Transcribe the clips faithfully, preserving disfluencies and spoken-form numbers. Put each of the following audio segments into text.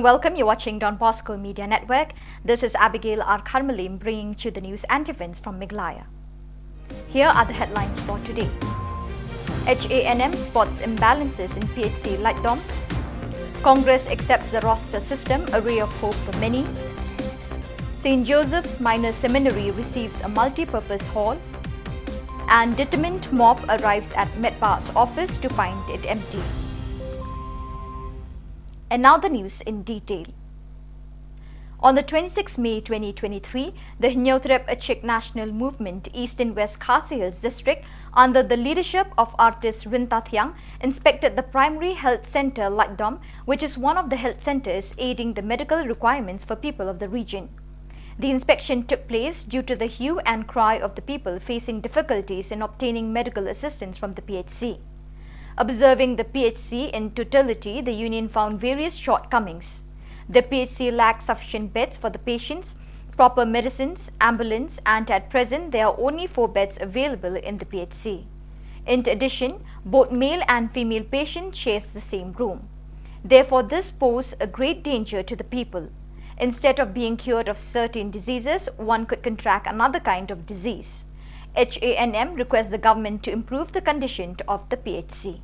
Welcome, you're watching Don Bosco Media Network. This is Abigail R Kharmalim bringing to you the news and events from Meghalaya. Here are the headlines for today. H A N M spots imbalances in P H C Laitdom. Congress accepts the roster system, a ray of hope for many. Saint Joseph's Minor Seminary receives a multi-purpose hall. And determined mob arrives at Metbah's office to find it empty. And now the news in detail. On the twenty-sixth May twenty twenty-three, the Hynñiewtrep Achik National Movement Eastern West Khasi Hills District, under the leadership of artist Rinta Thiang, inspected the Primary Health Centre Laitdom, which is one of the health centres aiding the medical requirements for people of the region. The inspection took place due to the hue and cry of the people facing difficulties in obtaining medical assistance from the P H C. Observing the P H C in totality, the union found various shortcomings. The P H C lacks sufficient beds for the patients, proper medicines, ambulance, and at present there are only four beds available in the P H C. In addition, both male and female patients shares the same room. Therefore, this poses a great danger to the people. Instead of being cured of certain diseases, one could contract another kind of disease. H A N M requests the government to improve the condition of the P H C.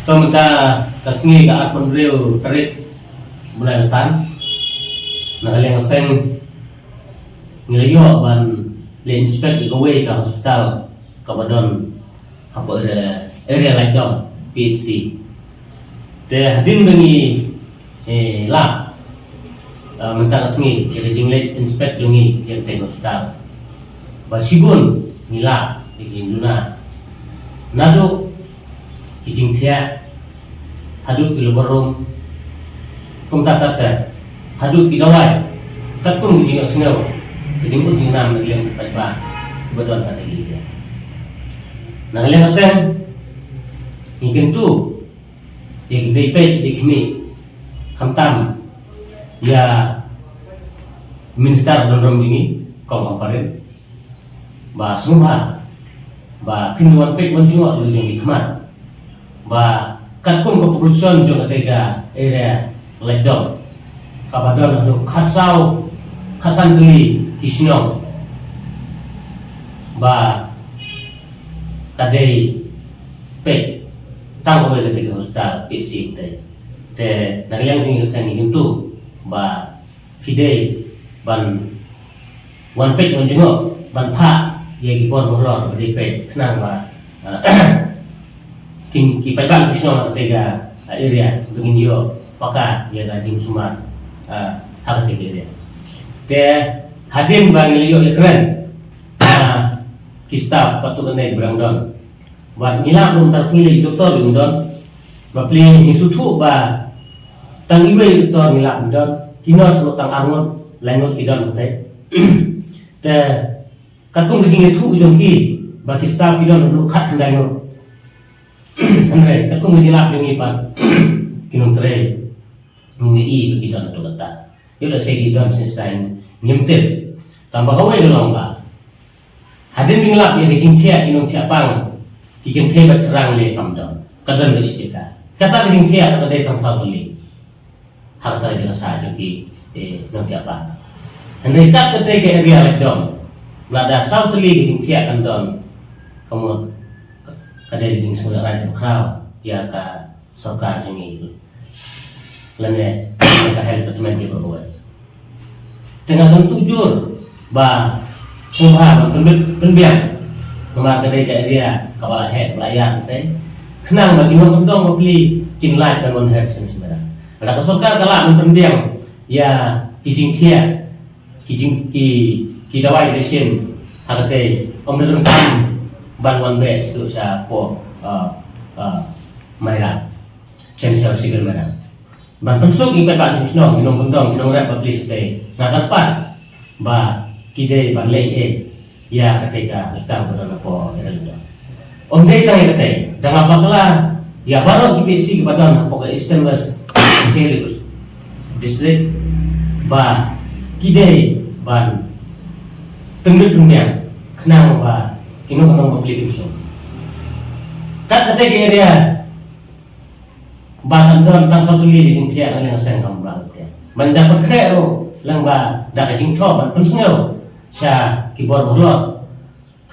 To mynta ka sngi ka arphew hynriew tarik bnai ba san, na ka liang ka seng ngi la ïoh ban leit inspect ïa kawei ka hospital kaba don hapoh area, area Laitdom P H C. Te hadien ba ngi, eh, lah, eh, mynta ka sngi ïa ka jingleit inspect jong ngi ïa ka hospital, ba shibun ngi lah ïa ka jingduna naduh ki jingthiah haduh ki labor room, kumta ter ter, haduh ki dawai, katkum ki jingïohsngew, ki jingud jingnam na ka liang ki paidbah kiba don ha kata ka area. Na ka liang ka seng ngi kyntu ïa ki dei peit dei khmih, khamtam ïa Minister ba don rom jong ngi Kong Ampareen, ba sngewbha ba phin wan peit wan jngoh jong ki khmat ba katkum ka population jong kata ka area Laitdom kaba don haduh khatsaw khatsan tylli ki shnong, ba ka dei peit tang kawei kata ka hospital P H C te. Te na ka liang jong ngi ka seng ngi kyntu ba phi dei ban wan peit wan jngoh ban phah ïa ki bor ba halor ba dei peit khnang ba, ah, ki, ki paidbah ki shnong ha kata ka, ah, area ba ngin ïoh paka ïa ka jingsumar, ah, ha kata ka area. Te hadien ba ngi la ïoh ïakren, ah, ki staff katto katne ba dang don, ba ngi lap ruh mynta ka sngi lei ki doktor ki don. Ba plie ngi sngewthuh ba tang iwei i doktor ngi lap ki don, ki nurse ruh tang arngut laingut ki don mynta. Te katkum ka jingïathuh jong ki ba ki staff ki don haduh khatkhyndai ngut. Hynrei katkum ka jinglap jong ngi pat ki nongtrei, ngi ïohi ba ki don haduh katta. Ïoh lehse ki don shisha Ngim tip. Tang ba kawei ka long ba hadien ba ngi lap ïa ka jingthiah ki nongthiah pang, ki kynthei bad shynrang lei kam don. Ka don beit shi jaka. Kata ka jingthiah ka dei tang saw tylli ha kata ka jaka sah jong ki, eh, nongthiah pang. Hynrei kat kata ka area Laitdom, lada saw tylli ka jingthiah kan don, ka mut ka dei ka jingsngewlehraij bakhraw ïa ka sorkar jong ngi lane ka health department hi baroh. Te nga kyntu jur ba sngewbha ban pynbit pynbiang namar ka dei ka area kaba la heh ba la ïar te khnang ba ki nongkyndong bapli kin lait ban wan her sien sha Mairang. Lada ka sorkar ka lah ban pynbiang ïa ki jingthiah, ki jing ki, ki dawai ki sien ha kata, ym donkam ban wan beh sha, sha pdeng, uh, uh, Mairang. Sha Civil Mairang. Ban pynsuk ïa ki paidbah shnong, ki nongkyndong, ki nongrep bapli shatei. Nga kyrpad ba ki dei ban leh ïa kata ka hospital ba don hapoh Area Laitdom. Ym dei tang ïa kata, da nga bakla ïa baroh ki P H C kiba don hapoh ka Eastern West Khasi Hills District ba ki dei ban pynlut pynbiang khnang ba ki nongkyndong bapli kin suk. Kat kata ka area ba kan don tang saw tylli ka jingthiah na liang seng kam blang te. Ban da pynkhreh ruh lang ba da ka jingthoh ban pynsngew sha ki bor borlor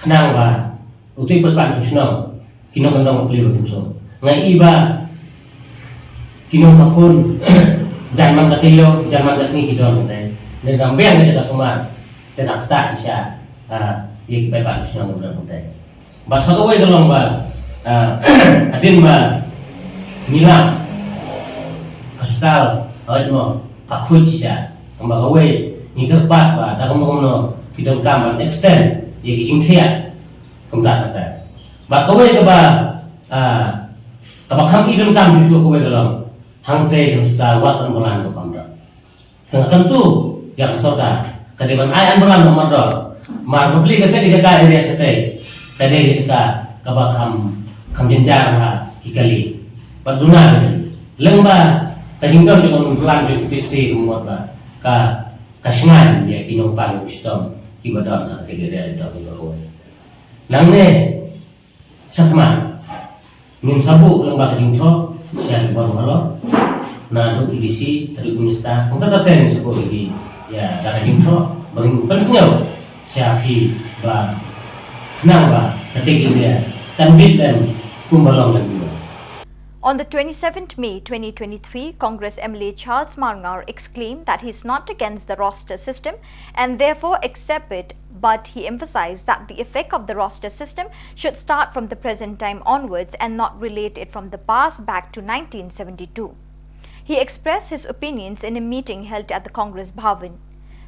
khnang ba utu i paidbah shnong ki nongkyndong bapli ba kin suk. Nga i ba ki nongkhakhun jan man ka taïew jan man ka sngi ki don te. Ne dang biang ka jaka sumar te da kata shisha, ah, ïa ki paidbah shnong ba don te. Bad sa kawei ka long ba, ah, hadien ba ngi lap hospital, hooid mo, ka khuid shisha. Kumba kawei ngi kyrpad ba da kumno kumno ki donkam ban extend ïa ki jingthiah kumta kata. Bad kawei kaba, ah, kaba kham i donkam shuh shuh kawei ka long hangtei ka hospital wat kan bulan ka kam don. Tang kyntu ïa ka sorkar ka dei ban ai ambulance ha mardor. Mar bapli kata ka jaka area shatei ka dei ka jaka kaba kham, kham jynjar ha ki kali. Bad duna ka dei lem ba ka jingdon jong ka ambulance jong ka P H C ka mut ba ka, ka shngaiñ ïa ki nongpang ki shitom kiba don ha ka area dong ïa ka roi. Nangne Shakhmat ngin sa buh lyngba ka jingthoh sha ki bor halor, naduh A D C haduh minister, kumta ter ter ngin sa buh ïa ki, ïa da ka jingthoh ba ngin pynsngew sha phi ba khnang ba kata ka area kan bit lem kumba long lem. On the twenty-seventh May twenty twenty-three, Congress M L A Charles Marngar exclaimed that he is not against the roster system and therefore accept it, but he emphasized that the effect of the roster system should start from the present time onwards and not relate it from the past back to nineteen seventy-two. He expressed his opinions in a meeting held at the Congress Bhavan.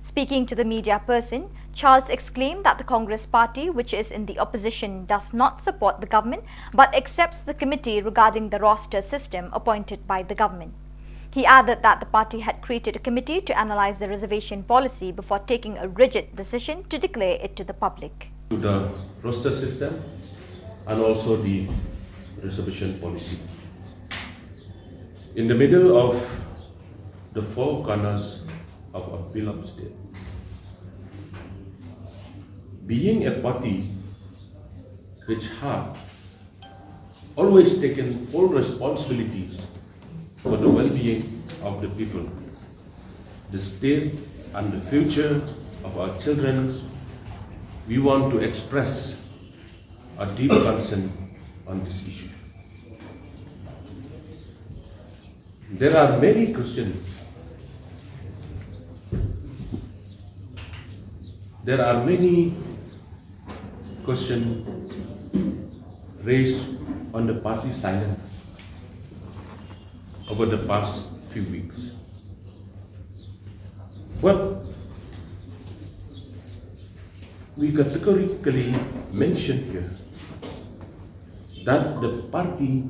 Speaking to the media person, Charles exclaimed that the Congress party, which is in the opposition, does not support the government but accepts the committee regarding the roster system appointed by the government. He added that the party had created a committee to analyze the reservation policy before taking a rigid decision to declare it to the public. To the roster system and also the reservation policy. In the middle of the four corners of a beloved state, being a party which had always taken full responsibilities for the well-being of the people, the state, and the future of our children, we want to express a deep concern on this issue. There are many questions. There are many questions raised on the party silence over the past few weeks. But we categorically mention here that the party,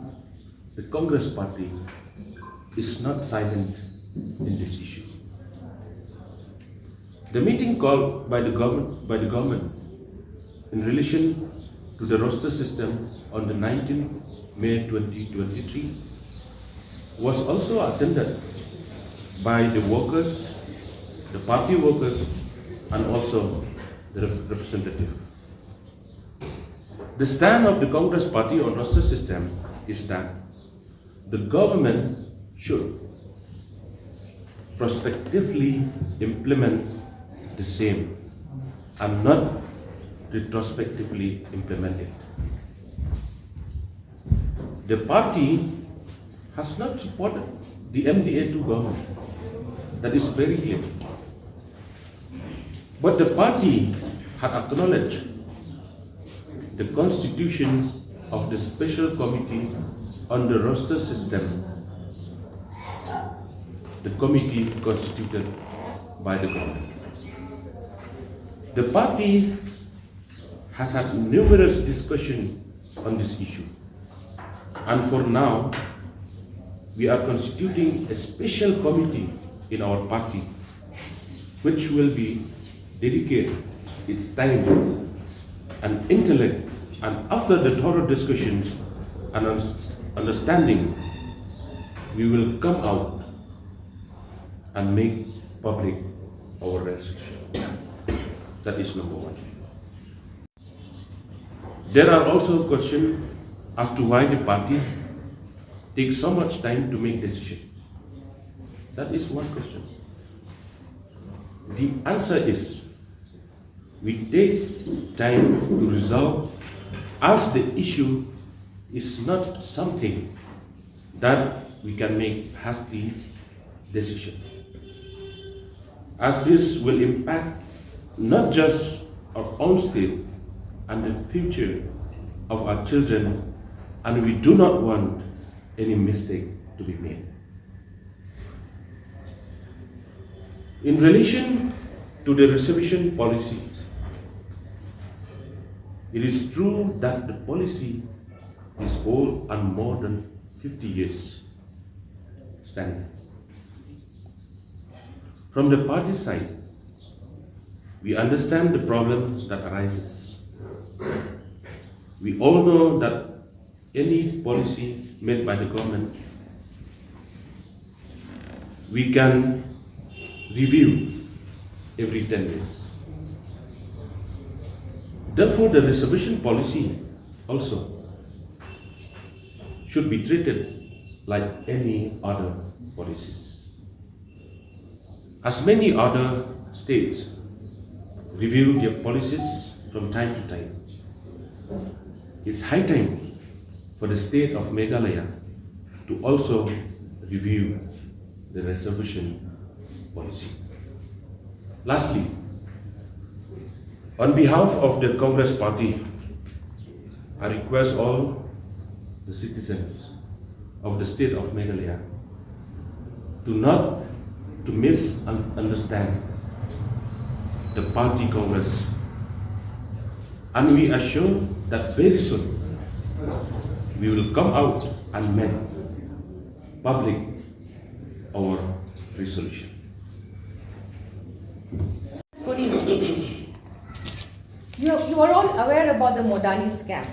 the Congress party, is not silent in this issue. The meeting called by the government, by the government in relation to the roster system on the nineteenth May twenty twenty-three was also attended by the workers, the party workers, and also the rep- representative. The stand of the Congress Party on roster system is that the government should prospectively implement the same and not retrospectively implement it. The party has not supported the M D A two government. That is very clear. But the party had acknowledged the constitution of the special committee on the roster system, the committee constituted by the government. The party has had numerous discussion on this issue. And for now, we are constituting a special committee in our party, which will be dedicate its time and intellect, and after the thorough discussions and understanding, we will come out and make public our resolution. That is number one. There are also questions as to why the party takes so much time to make decision. That is one question. The answer is, we take time to resolve, as the issue is not something that we can make hasty decision, as this will impact not just our own state and the future of our children, and we do not want any mistake to be made. In relation to the reservation policy, it is true that the policy is old and more than fifty years standing. From the party side, we understand the problem that arises. We all know that any policy made by the government, we can review every ten years. Therefore, the reservation policy also should be treated like any other policies. As many other states review their policies from time to time, it's high time for the state of Meghalaya to also review the reservation policy. Lastly, on behalf of the Congress Party, I request all the citizens of the state of Meghalaya to not to misunderstand the party Congress, and we assure that very soon we will come out and make public our resolution. Good evening. You, you are all aware about the Modani scam,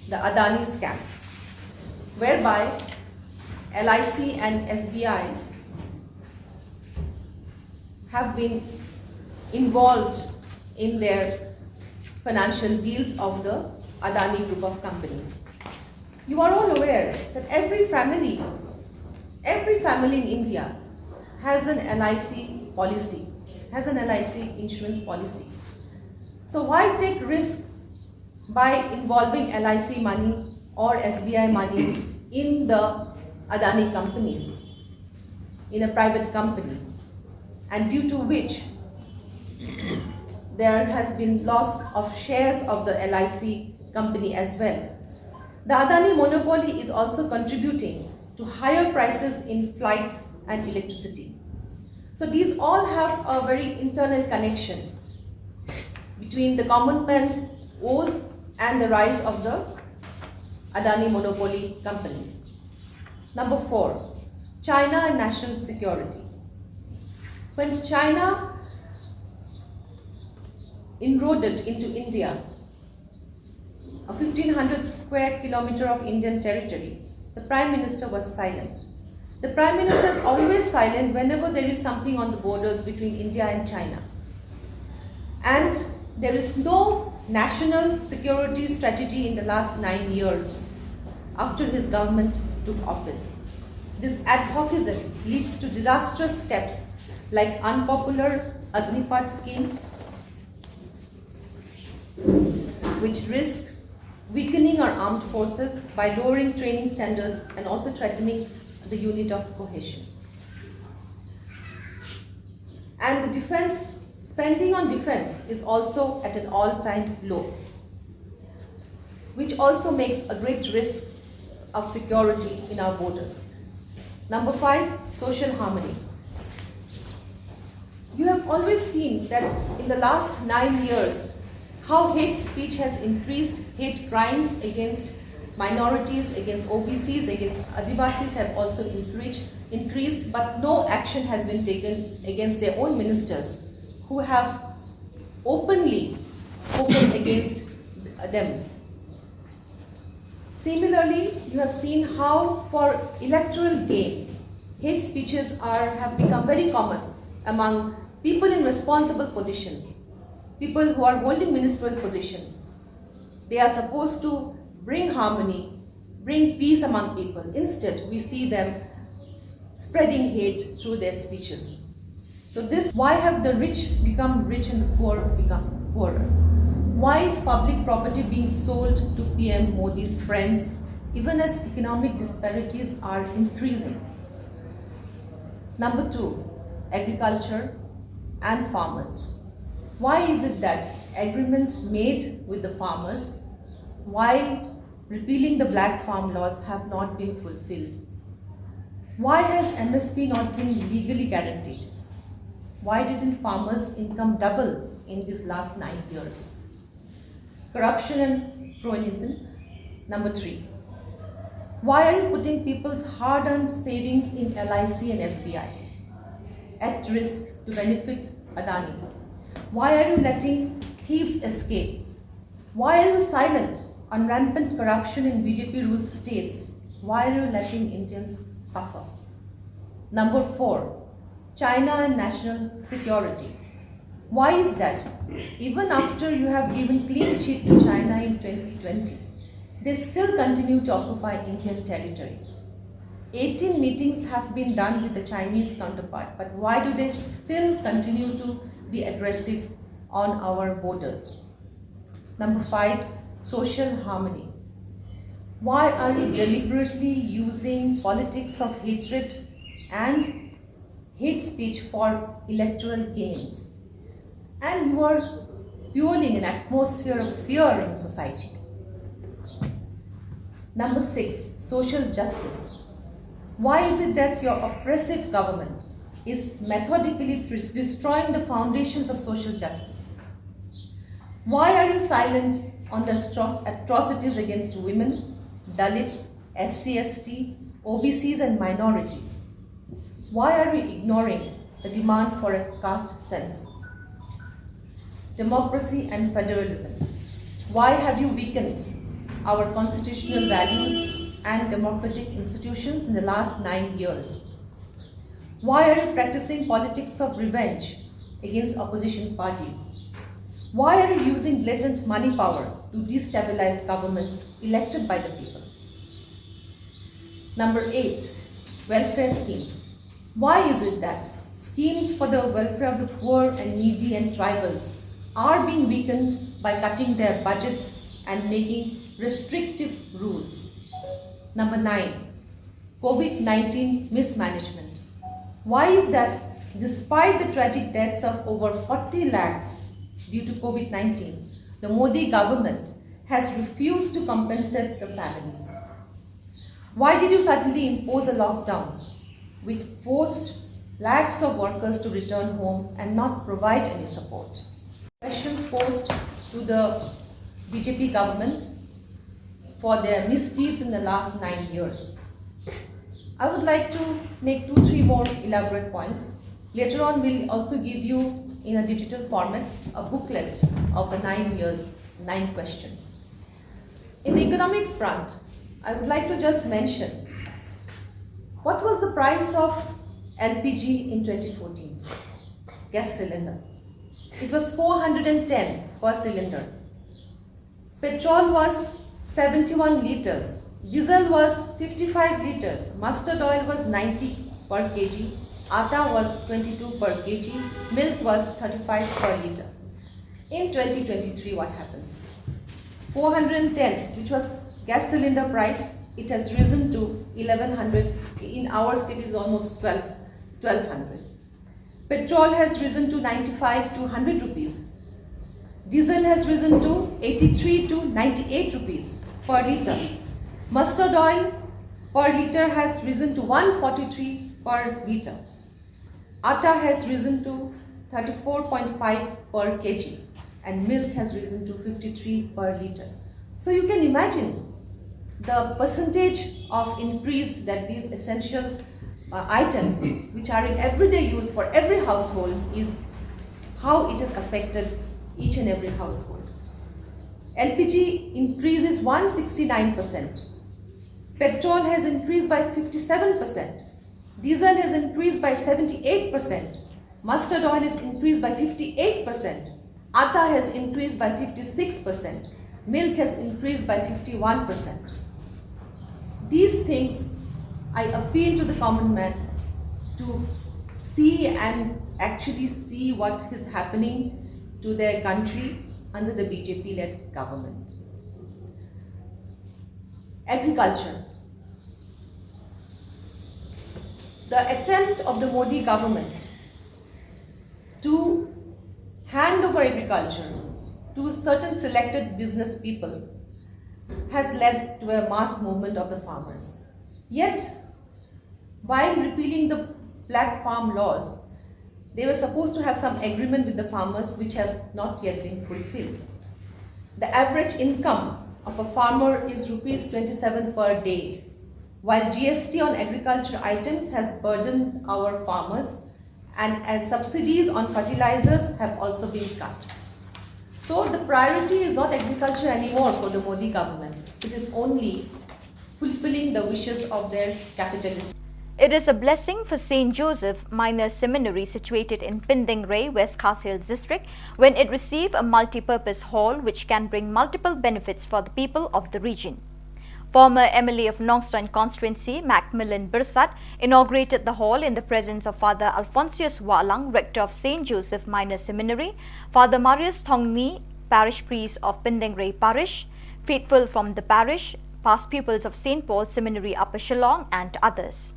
the Adani scam, whereby L I C and S B I have been involved in their financial deals of the Adani group of companies. You are all aware that every family, every family in India has an L I C policy, has an L I C insurance policy. So why take risk by involving L I C money or S B I money in the Adani companies, in a private company, and due to which there has been loss of shares of the L I C company as well. The Adani monopoly is also contributing to higher prices in flights and electricity. So these all have a very internal connection between the common man's woes and the rise of the Adani monopoly companies. Number four, China and national security. When China inroaded into India, a fifteen hundred square kilometer of Indian territory, the Prime Minister was silent. The Prime Minister is always silent whenever there is something on the borders between India and China. And there is no national security strategy in the last nine years after his government took office. This ad hocism leads to disastrous steps like unpopular Agnipath scheme, which risk weakening our armed forces by lowering training standards and also threatening the unit of cohesion. And the defense, spending on defense is also at an all-time low, which also makes a great risk of security in our borders. Number five, social harmony. You have always seen that in the last nine years, how hate speech has increased, hate crimes against minorities, against O B Cs, against Adivasis have also increased, increased, but no action has been taken against their own ministers who have openly spoken against them. Similarly, you have seen how for electoral gain, hate speeches are, have become very common among people in responsible positions, people who are holding ministerial positions. They are supposed to bring harmony, bring peace among people. Instead, we see them spreading hate through their speeches. So this, why have the rich become rich and the poor become poorer? Why is public property being sold to P M Modi's friends, even as economic disparities are increasing? Number two, agriculture and farmers. Why is it that agreements made with the farmers while repealing the black farm laws have not been fulfilled? Why has M S P not been legally guaranteed? Why didn't farmers' income double in these last nine years? Corruption and cronyism. Number three, why are you putting people's hard-earned savings in L I C and S B I at risk to benefit Adani? Why are you letting thieves escape? Why are you silent on rampant corruption in B J P ruled states? Why are you letting Indians suffer? Number four, China and national security. Why is that? Even after you have given clean chit to China in twenty twenty, they still continue to occupy Indian territory. Eighteen meetings have been done with the Chinese counterpart, but why do they still continue to be aggressive on our borders? Number five, social harmony. Why are you deliberately using politics of hatred and hate speech for electoral gains? And you are fueling an atmosphere of fear in society. Number six, social justice. Why is it that your oppressive government is methodically dis- destroying the foundations of social justice? Why are you silent on the astro- atrocities against women, Dalits, S C S T, O B Cs, and minorities? Why are you ignoring the demand for a caste census? Democracy and federalism. Why have you weakened our constitutional values and democratic institutions in the last nine years? Why are you practicing politics of revenge against opposition parties? Why are you using blatant money power to destabilize governments elected by the people? Number eight, welfare schemes. Why is it that schemes for the welfare of the poor and needy and tribals are being weakened by cutting their budgets and making restrictive rules? Number nine, COVID nineteen mismanagement. Why is that despite the tragic deaths of over forty lakhs due to COVID nineteen, the Modi government has refused to compensate the families? Why did you suddenly impose a lockdown, which forced lakhs of workers to return home and not provide any support? Questions posed to the B J P government for their misdeeds in the last nine years. I would like to make two, three more elaborate points. Later on, we'll also give you, in a digital format, a booklet of the nine years, nine questions. In the economic front, I would like to just mention, what was the price of L P G in twenty fourteen? Gas cylinder. It was four hundred and ten per cylinder. Petrol was seventy-one liters. Diesel was fifty-five liters. Mustard oil was ninety per kg. Atta was twenty-two per kg. Milk was thirty-five per liter. In twenty twenty-three, what happens? four hundred ten, which was gas cylinder price, it has risen to eleven hundred. In our state, is almost twelve, twelve hundred. Petrol has risen to ninety-five to one hundred rupees. Diesel has risen to eighty-three to ninety-eight rupees per liter. Mustard oil per liter has risen to one forty-three per liter. Atta has risen to thirty-four point five per kg, and milk has risen to fifty-three per liter. So you can imagine the percentage of increase that these essential, uh, items, which are in everyday use for every household, is how it has affected each and every household. L P G increase is one sixty-nine percent. Petrol has increased by fifty-seven percent. Diesel has increased by seventy-eight percent. Mustard oil is increased by fifty-eight percent. Atta has increased by fifty-six percent. Milk has increased by fifty-one percent. These things, I appeal to the common man to see and actually see what is happening to their country under the B J P-led government. Agriculture. The attempt of the Modi government to hand over agriculture to certain selected business people has led to a mass movement of the farmers. Yet, while repealing the black farm laws, they were supposed to have some agreement with the farmers, which have not yet been fulfilled. The average income of a farmer is rupees twenty-seven per day, while G S T on agriculture items has burdened our farmers, and, and subsidies on fertilizers have also been cut. So the priority is not agriculture anymore for the Modi government. It is only fulfilling the wishes of their capitalist. It is a blessing for Saint Joseph Minor Seminary, situated in Pindengre, West Khasi Hills District, when it received a multi-purpose hall which can bring multiple benefits for the people of the region. Former M L A of Nongstoin constituency, Macmillan Byrsat, inaugurated the hall in the presence of Father Alphonsius Wahlang, rector of Saint Joseph Minor Seminary, Father Marius Thongni, parish priest of Pindengre Parish, faithful from the parish, past pupils of Saint Paul's Seminary, Upper Shillong, and others.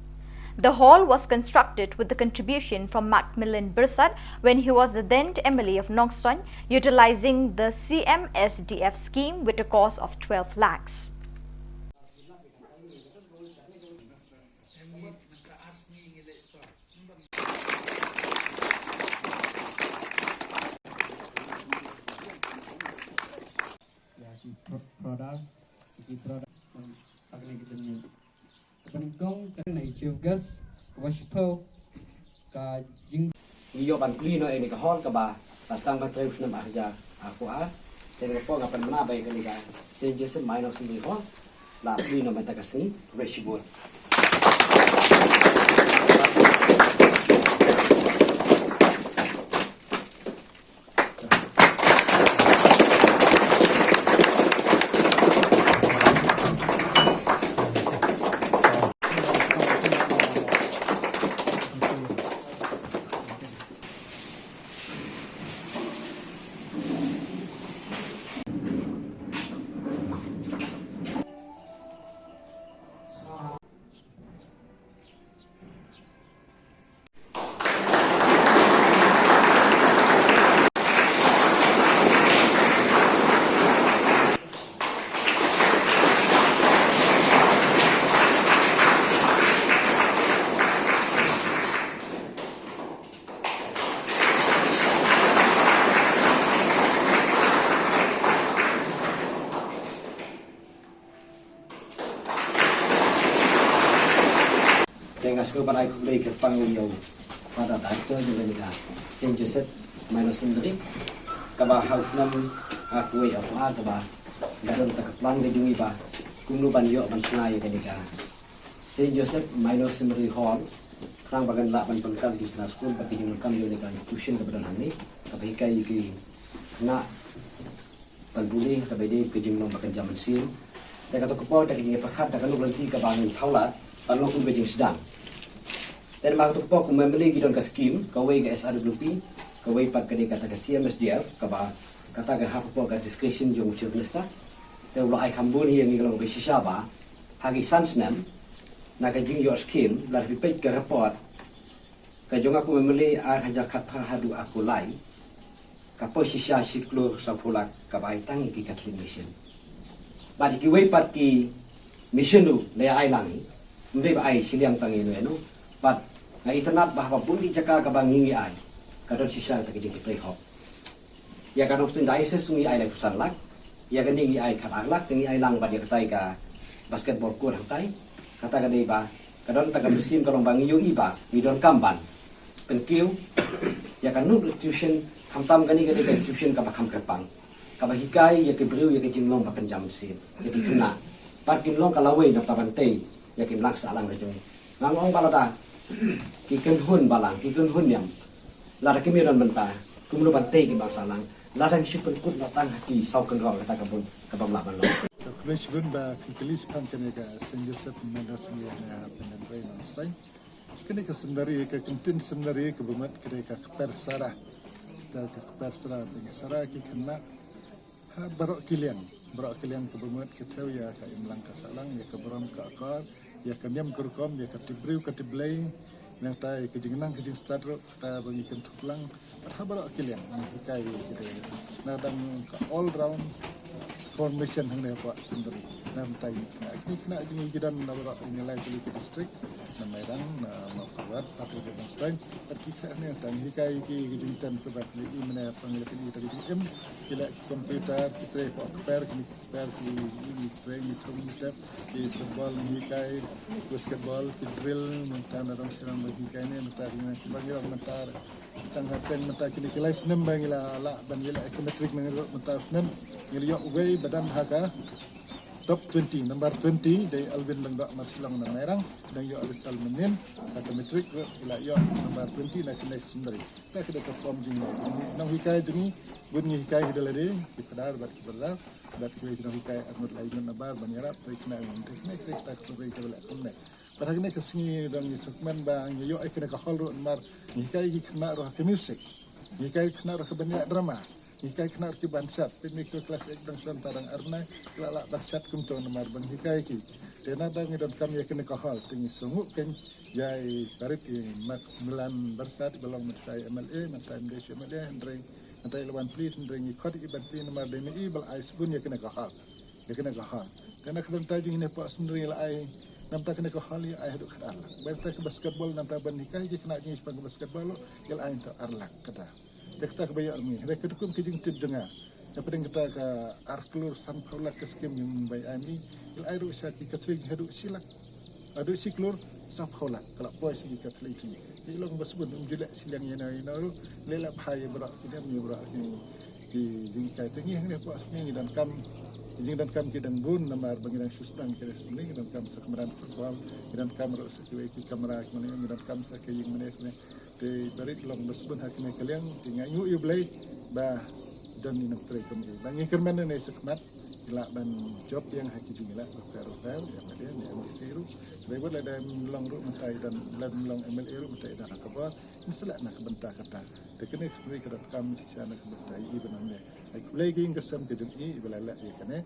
The hall was constructed with the contribution from Macmillan Byrsat when he was the then M L A of Nongstoin, utilizing the C M S D F scheme with a cost of twelve lakhs. Ïa ki pro-, product, ki product, um, ha kane ka jingim. Kaba nyngkong ka na i chief guest, kaba shiphew, ka jing. Ngi ïoh ban plie noh ïa kane ka hall kaba la sdang ban trei u snem ar hajar arphew ar. Te nga poi nga pynbna ba ïa kane ka Saint Joseph Minor Seminary Hall la plie noh mynta ka sngi. Khublei shibun. Te nga sngewbha ban ai khublei kyrpang ïa u Father Director jong kane ka Saint Joseph Minor Seminary, kaba ha u snem arphew wei arphew ar kaba la don kata ka plan ka jong ngi ba kumno ban ïoh ban shna ïa kane ka Saint Joseph Minor Seminary Hall, khnang ba kan lah ban pynkylla ki khynnah skul bad ki jingdonkam jong kane ka institution kaba don hangne. Kaba hikai ïa ki khynnah ban pule, kaba dei ka jinglong ba kynja mynsiem. Te kato ka por, te ka jingïapyrkhat, te ka nuk lynti kaba ngin thaw lad ban long kum ka jingsdang. Te namar kato ka por kum M L A ki don ka skim, kawei ka S R W P, kawei pat ka dei kata ka C M S D F, kaba kata ka ha ka por ka discretion jong u Chief Minister. Te u la ai kham bun hi ïa ngi ka long kaba shisha ba ha ki san snem na ka jingïoh skim, lada phi peit ka report ka jong nga kum M L A ar hajar khatphra haduh arphew lai, ka poi shisha shi klur sawphew lak kaba ai tang ïa ki Catholic Mission. Bad ïa kiwei pat ki mission ruh la ïa ai lang hi, ym dei ba ai shiliang tang ïano ïano. Bad nga itynnad ba ha bun ki jaka kaba ngi ngi ai, ka don shisha kata ka jingtrei hok. Ïa ka Nongstoiñ Diocese ngi ai laiphew san lak, ïa kane ngi ai khatar lak, te ngi ai lang bad ïa katai ka basketball court hangtai. Kata ka dei ba ka don kata ka mynsiem ka long ba ngi ïohi ba ngi donkam ban pynkiew ïa ka Nongstoiñ institution, khamtam kane ka dei ka institution kaba kham kyrpang, kaba hikai ïa ki briew ïa ka jinglong ba kynja mynsiem, ïa ki khynnah. Bad kin long ka lawei na ka bynta ïa ka imlang sahlang ka jong ngi. Nga ong ba lada ki kynhun balang, ki kynhun niam, lada kim ïadon bynta, kumno ban tei ki imlang sahlang, lada ngi shu pynkut noh tang ha ki saw kynrong, kata ka bun, ka bym lah ban long. Khublei shibun ba phi kylli shaphang kane ka Saint Joseph Memorial Seminary na Pyndengrei Nongstoiñ. Kane ka seminary, ka ktien seminary kaba mut ka dei ka kper sara. Ka, ka kper sara, ka sara ki khynnah ha baroh ki liang, baroh ki liang kaba mut, ka thew ïa ka imlang ka sahlang, ïa ka burom ka akor, ïa ka niam ka rukom, ïa ka tip briew ka tip Blei, nangta ïa ka jingnang ka jingstad ruh, kata ba ngi kynthup lang, bad ha baroh ki liang ngi hikai ïa ki dei. Na dang ka all round formation hangne hapoh seminary. Na mynta ïa ki khynnah, ki khynnah jong ngi ki don na baroh ïa ngi lai tylli ki district, na Mairang, na Mawkyrwat, bad ruh Nongstoiñ, bad ki khynnah hangne, tang hikai ïa ki, ki jingtem kaba ki ïohi mynne, pang ïa ki, ïa ki jingim, ki leh ki computer, ki trei hapoh kper, ki kper, ki, ki trei, ki thung, ki tep, ki football ngi hikai, basketball, ki drill, mynta na dang sdang ba hikai ne, mynta ki, ba ngi long mynta, tang hapdeng mynta kine ki lai snem ba ngi la lah ban ïaleh ïa ka matric, mynta u snem ngi la ïoh uwei ba don ha ka top twenty, number twenty, dei Alvin Lyngdoh Marshillong na Mairang, dang ïoh result mynnin ha ka matric ruh, la ïoh number twenty na kane ka seminary. Te ka dei ka form jong ngi nonghikai jong ngi, bun ngi hikai ki da lade, ki phadar bad ki brother, bad kiwei ki nonghikai arngut lai ngut nabar ban ïarap, te kine, te kine, te kine, te kine, te kine. Bad ha kane ka sngi dang ngi sngewkmen ba ngi ïoh ïa kane ka hall ruh namar ngi hikai ki khynnah ruh ha ka music, ngi hikai ki khynnah ruh ha ka ban ïaleh drama, ngi hikai ki khynnah ruh ki ban shat. Pynmih ki class eight dang shuwa, mynta dang ar bnai, ki la lah ban shat kumto namar ba ngi hikai ki. Te na dang ngi donkam ïa kane ka hall, te ngi sngewnguh kein ïa i parit i Maximilian Barsad, iba long mynta i M L A, mynta i M D C M L A, hynrei mynta i la wan plie, hynrei ngi khot i ban plie namar dei ma i ba la ai shibun ïa kane ka hall. Ïa kane ka hall. Te na ka bynta jong ngi ne hapoh seminary la ai, na bynta kane ka hall ïa ai haduh khatar lak. Bad te ka basketball, na bynta ban hikai ki khynnah jong ngi shaphang ka basketball, ïa la ai haduh ar lak kata. Te kata kaba ïoh ma ngi. Hynrei ka dei kum ka jingtip jong nga, hapdeng kata ka ar klur sanphew lak ka skim jong Mumbai I M E, ïa la ai ruh sha ki Catholic haduh shi lak. Haduh shi klur sawphew lak ka la poi sha ki Catholic jong ngi. Te long ba shibun, ym ju leh shiliang ïano ïano ruh, leh leh bha ïa baroh ki niam, ïa baroh ki, ki jinghikai. Te ngi hangne hapoh ngi, ngi donkam, ki jingdonkam ki dang bun namar ba ngi dang shu sdang ki resmi, ngi donkam sa ka madan football, ngi donkam ruh sa kiwei ki kamra, ki mane, ngi donkam sa ka ïing mane, mane. Te barit long ba shibun ha kane ka liang, te nga ainguh ïa U Blei ba don i nongtrei kum i. Ba ngi kyrmen ne shakhmat, ngi lah ban jop ïa nga ha ki jingïaleh bapher bapher, ïa M L A ne M D C ruh. Te bad lada ym long ruh mynta i don, lada ym long M L A ruh mynta i don ha ka bor, ngi sa leh na ka bynta kata. Te kane ka sngi ka donkam shisha na ka bynta i ban ym leh. Ai khublei ïa ka ïing ka sem ka jong i, iba la leh ïa kane.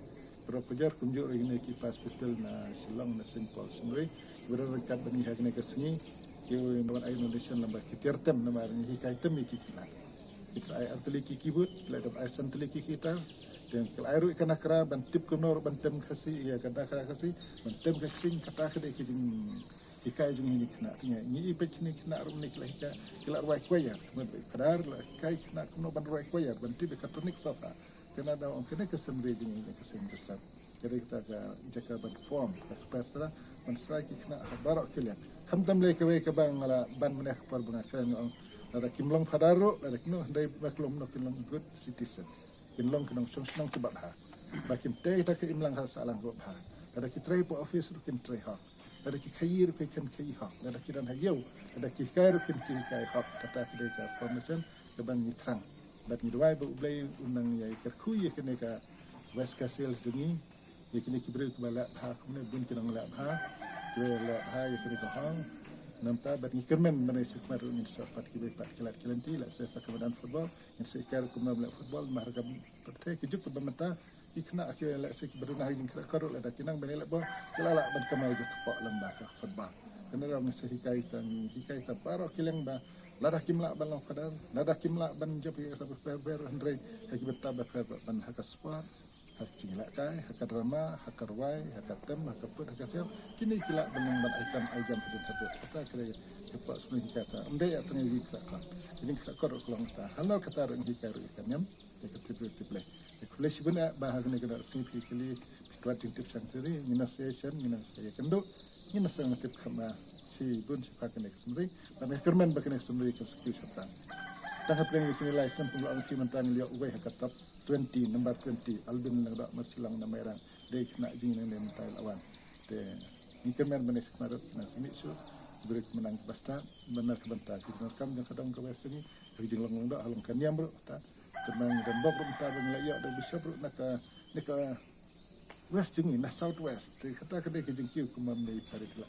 Baroh pajor kumjuh ruh ïa kine ki hospital na Shillong na Saint Paul Seminary. Kiba don ryngkat bad ngi ha kane ka sngi, ki wan ai donation lem bad ki tiar tem namar ngi hikai tem ïa ki khynnah. Ki sa ai ar tylli ki keyboard, ki la dep ai san tylli ki guitar. Te ki la ai ruh ïa ka nakra ban tip kumno ruh ban tem Khasi, ïa ka nakra Khasi, ban tem ka ksing, kata ka dei ka jinghikai jong ngi khynnah. Te ngi i bad kine khynnah ruh mynne ki la hikai, ki la rwai choir, kumno ba i Phadar la hikai khynnah kumno ban rwai choir, ban tip ïa ka tonic solfa. Te nga da ong kane ka seminary jong ngi, ka Saint Joseph ka dei kata ka jaka ban form ka kper sara, ban sara ki khynnah ha baroh ki liang. Khamtam lei kawei kaba nga la ban mynne ha ka por ba nga kren, nga ong lada kim long phadar ruh, lada kim long, hynrei ba ki long, kin long good citizen. Kin long ki nongshong shnong kiba bha, ba kin tei ïa ka imlang ha sahlang kaba bha. Lada ki trei hapoh office ruh kin trei hok. Lada ki khaïi ruh kin khaïi hok. Lada ki don ha ïew, lada ki hikai ruh kin hikai hok. Kata ka dei ka formation kaba ngi thrang. Bad ngi duwai ba U Blei un nang ïai kyrkhu ïa kane ka West Khasi Hills jong ngi, ïa kine ki briew kiba leh bha kumne, bun ki nongleh bha kiba leh bha ïa kane ka hong. Namar ta bad ngi kyrmen ban ïa sukmat ruh ngin sa pat kiba pat ki lad ki lynti, lehse sa ka madan football ngin sa ïa kyrkhu kumno leh football, namar ha ka pyrthei ka juk kaba mynta ki khynnah ki lehse kiba duna ha ki jingkyrkhu ruh lada ki nang ban ïaleh bol ki la lah ban kamai jingkyrkhu lyngba ka football. Kane ruh ngin sa hikai tang, hikai tang baroh ki liang ba lada kim lah ban long phadar, lada kim lah ban jop ïa ka sa ba pher pher, hynrei ha ki bynta ba pher ban ha ka sport, ha ka jingïalehkai, ha ka drama, ha ka rwai, ha ka tem, ha ka put, ha ka siam, kine ki lah ban long ban ai kam ai jam ha ka jingkyrkhu. Kata ka dei ka pok sbun hikai ta. Ym dei ïa tang ïa ka jingkyrkhu. Ka jingkyrkhu ruh ka long ta. Halor kata ruh ngi hikai ruh ïa ka niam. Ïa ka tribute to Blei. Ïa ka Blei shibun eh ba ha kane ka sngi phi kylli, phi kwah jingtip shang teri, ngin ïa sa ïa shen, ngin ïa sa ïa kynduh, ngin ïa sa ïa tip kham ba shibun shipha kane ka sngi. Ba nga kyrmen ba kane ka sngi kan sa kiew shaphrang. Tang hapdeng ïa kine lai snem pynlong phi mynta ngi ïoh uwei ha ka top twenty, number twenty, Alvin Lyngdoh Marsilang na Mairang. Dei khynnah jong ngi nang dei mynta la wan. Te ngi kyrmen ba ne sa kynmarep na simi shu. Bri ka mynta ba stad, ba na ka bynta ki jingkam jong ka dong ka West jong ngi. Ka jinglong Lyngdoh ha long ka niam ruh ta. Kyrmen ngi don bok ruh mynta ba ngi la ïoh da u bishop ruh na ka, na ka West jong ngi, na South West. Te kata ka dei ka jingkiew kumba mynne i pari kala.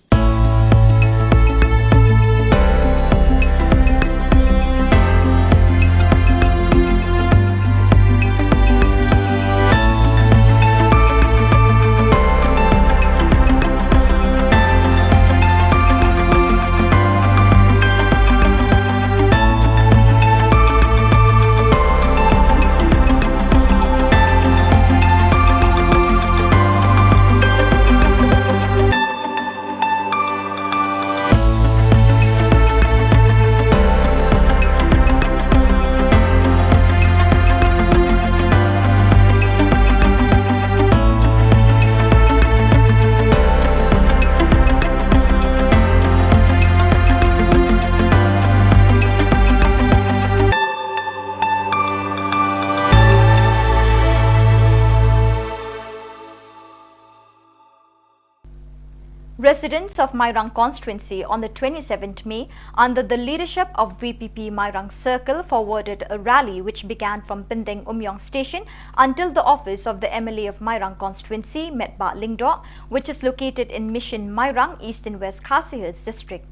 Residents of Mairang constituency on the twenty-seventh May, under the leadership of V P P Mairang Circle, forwarded a rally which began from Pindeng Umyong station until the office of the M L A of Mairang constituency, Metbah Lyngdoh, which is located in Mission Mairang, Eastern West Khasi Hills district.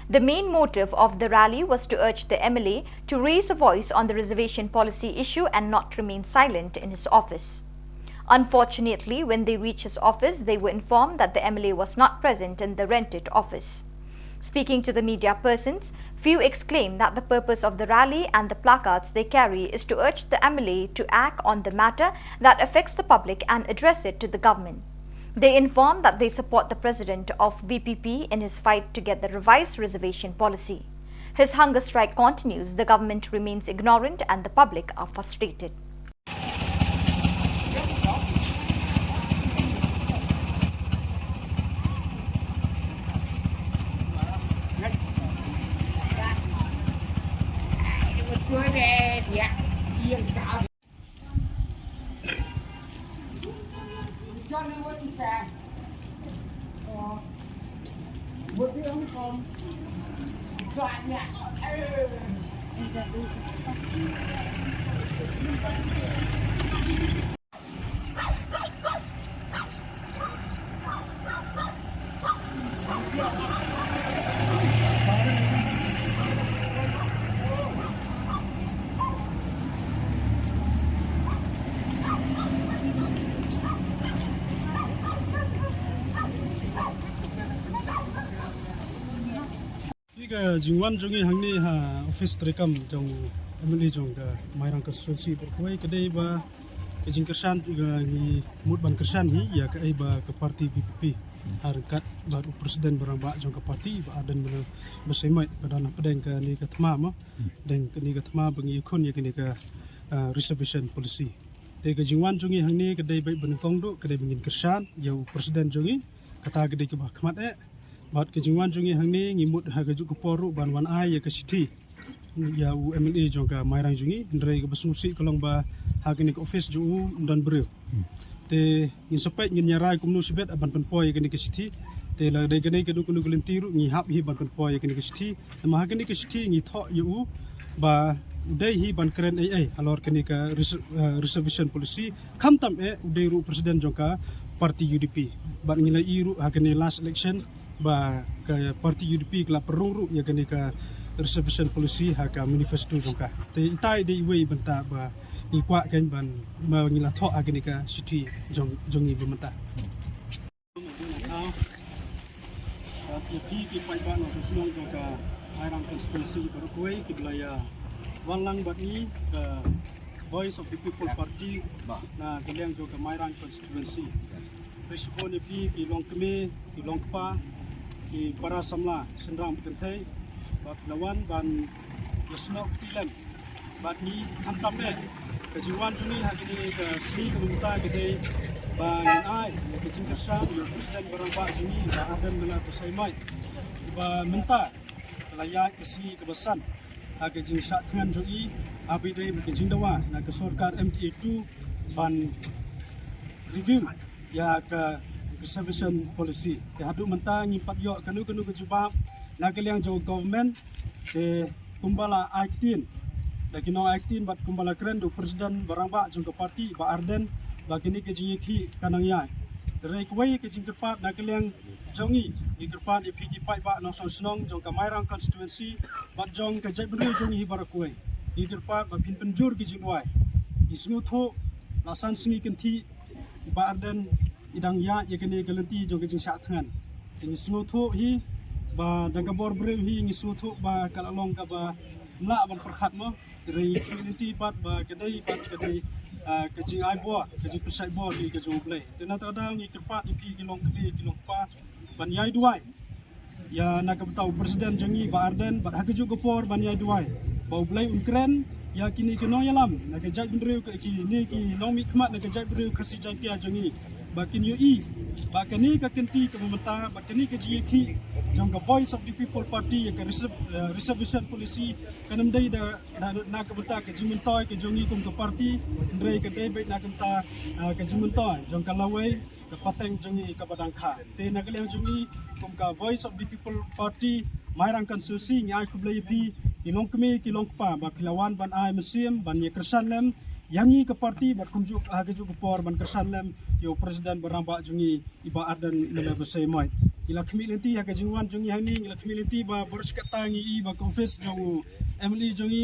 The main motive of the rally was to urge the M L A to raise a voice on the reservation policy issue and not remain silent in his office. Unfortunately, when they reached his office, they were informed that the M L A was not present in the rented office. Speaking to the media persons, few exclaimed that the purpose of the rally and the placards they carry is to urge the M L A to act on the matter that affects the public and address it to the government. They informed that they support the president of V P P in his fight to get the revised reservation policy. His hunger strike continues, the government remains ignorant and the public are frustrated. Ïa ka jingwan jong ngi hangne ha office treikam jong M L A jong ka Mairang constituency, ba kawei ka dei ba ka jingkyrshan, ka ngi mut ban kyrshan hi ïa kaei ba ka party V P P ha ryngkat bad u president ba rangbah jong ka party, Bah Ardent Miller Basaiawmoit, ka don hapdeng kane ka thma mo. Deng kane ka thma ba ngi khun ïa kane ka, ah, reservation policy. Te ka jingwan jong ngi hangne ka dei beit ba nyngkong duh, ka dei ba ngin kyrshan ïa u president jong ngi, kata ka dei kaba khmat eh. Bad ka jingwan jong ngi hangne ngi mut ha kajuh ka por ruh ban wan ai ïa ka shithi ïa u M L A jong ka Mairang jong ngi, hynrei kaba sngewsih ka long ba ha kane ka office jong u ym don briew. Te ngin sa peit ngin ïa rai kumno shibit ban pynpoi ïa kane ka shithi. Te la dei kane kano kano ka lynti ruh ngi hap hi ban pynpoi ïa kane ka shithi. Namar ha kane ka shithi ngi thoh ïa u ba u dei hi ban kren ei ei halor kane ka res-, eh, reservation policy. Khamtam eh u dei ruh president jong ka party U D P. Bad ngi la ïohi ruh ha kane last election ba ka party U D P ka la pynrung ruh ïa kane ka reservation policy ha ka manifesto jong ka. Te itai dei iwei bynta ba ngi kwah kan ban, ba ngi la thoh ha kane ka shithi jong, jong ngi ba mynta. Ïa phi ki paidbah nongshong shnong jong ka Mairang constituency baroh kawei kiba la ïa wan lang bad ngi ka Voice of the People Party na ka liang jong ka Mairang constituency. Khublei shibun ïa phi ki longkmie, ki longkpa, ki para samla shynrang kynthei ba phi la wan ban ïasnoh kti lem bad ngi. Khamtam eh ka jingwan jong ngi ha kane ka sngi kaba mynta ka dei ba ngin ai ïa ka jingkyrshan ïa u President ba rangbah jong ngi, Bah Ardent Miller Basaiawmoit, ba mynta ka la ïaid ka sngi kaba san ha ka jingshah thngan jong i, haba ïadei bad ka jingdawa na ka sorkar M T A two ban review ïa ka reservation policy. Te haduh mynta ngim pat ïoh kano kano ka jubab na ka liang jong ka government. Te kumba la ai ktien da ki nong ai ktien bad kumba la kren da u President ba rangbah jong ka party, Bah Ardent, ba kane ka jingïakhih kan nang ïaid. Te hynrei kawei ka jingkyrpad na ka liang jong ngi, ngi kyrpad ïa phi ki paidbah nongshong shnong jong ka Mairang constituency bad jong ka jaitbynriew jong ngi hi baroh kawei. Ngi kyrpad ba phin pynjur ki jingduwai. Ngi sngewthuh la san sngi kynthih Bah Ardent i dang ïaid ïa kane ka lynti jong ka jingshah thngan. Te ngi sngewthuh hi ba da ka bor briew hi ngi sngewthuh ba ka la long kaba ym lah ban pyrkhat mo. Te hynrei ngi khmih lynti pat ba ka dei pat ka dei, ah, ka jingai bor, ka jingpynshai bor hi ka jong U Blei. Te na kata ka daw ngi kyrpad ïa phi ki longkmie ki longkpa ban ïai duwai ïa na ka bynta u President jong ngi Bah Ardent bad ha kajuh ka por ban ïai duwai ba U Blei un kren ïa kine ki nongïalam na ka jaitbynriew, kine ki nongmihkhmat na ka jaitbynriew Khasi Jaiñtia jong ngi, ba kin ïohi ba kane ka kynti kaba mynta, ba kane ka jingïakhih jong ka Voice of the People Party ïa ka reserv-, eh, reservation policy kan ym dei da na, na ka bynta ka jingmyntoi ka jong ngi kum ka party, hynrei ka dei beit na ka bynta, ah, ka jingmyntoi jong ka lawei ka pateng jong ngi kaba dang kha. Te na ka liang jong ngi kum ka Voice of the People Party Mairang constituency ngi ai khublei ïa phi ki longkmie ki longkpa ba phi la wan ban ai mynsiem ban ïa kyrshan lem ïa ngi ka party bad kumjuh ha kajuh ka por ban kyrshan lem ïa u President ba rangbah jong ngi i Bah Ardent Miller Basaiawmoit. Ngi la khmih lynti ha ka jingwan jong ngi hangne, ngi la khmih lynti ba baroh shi katta ngi i ba ka office jong u M L A jong ngi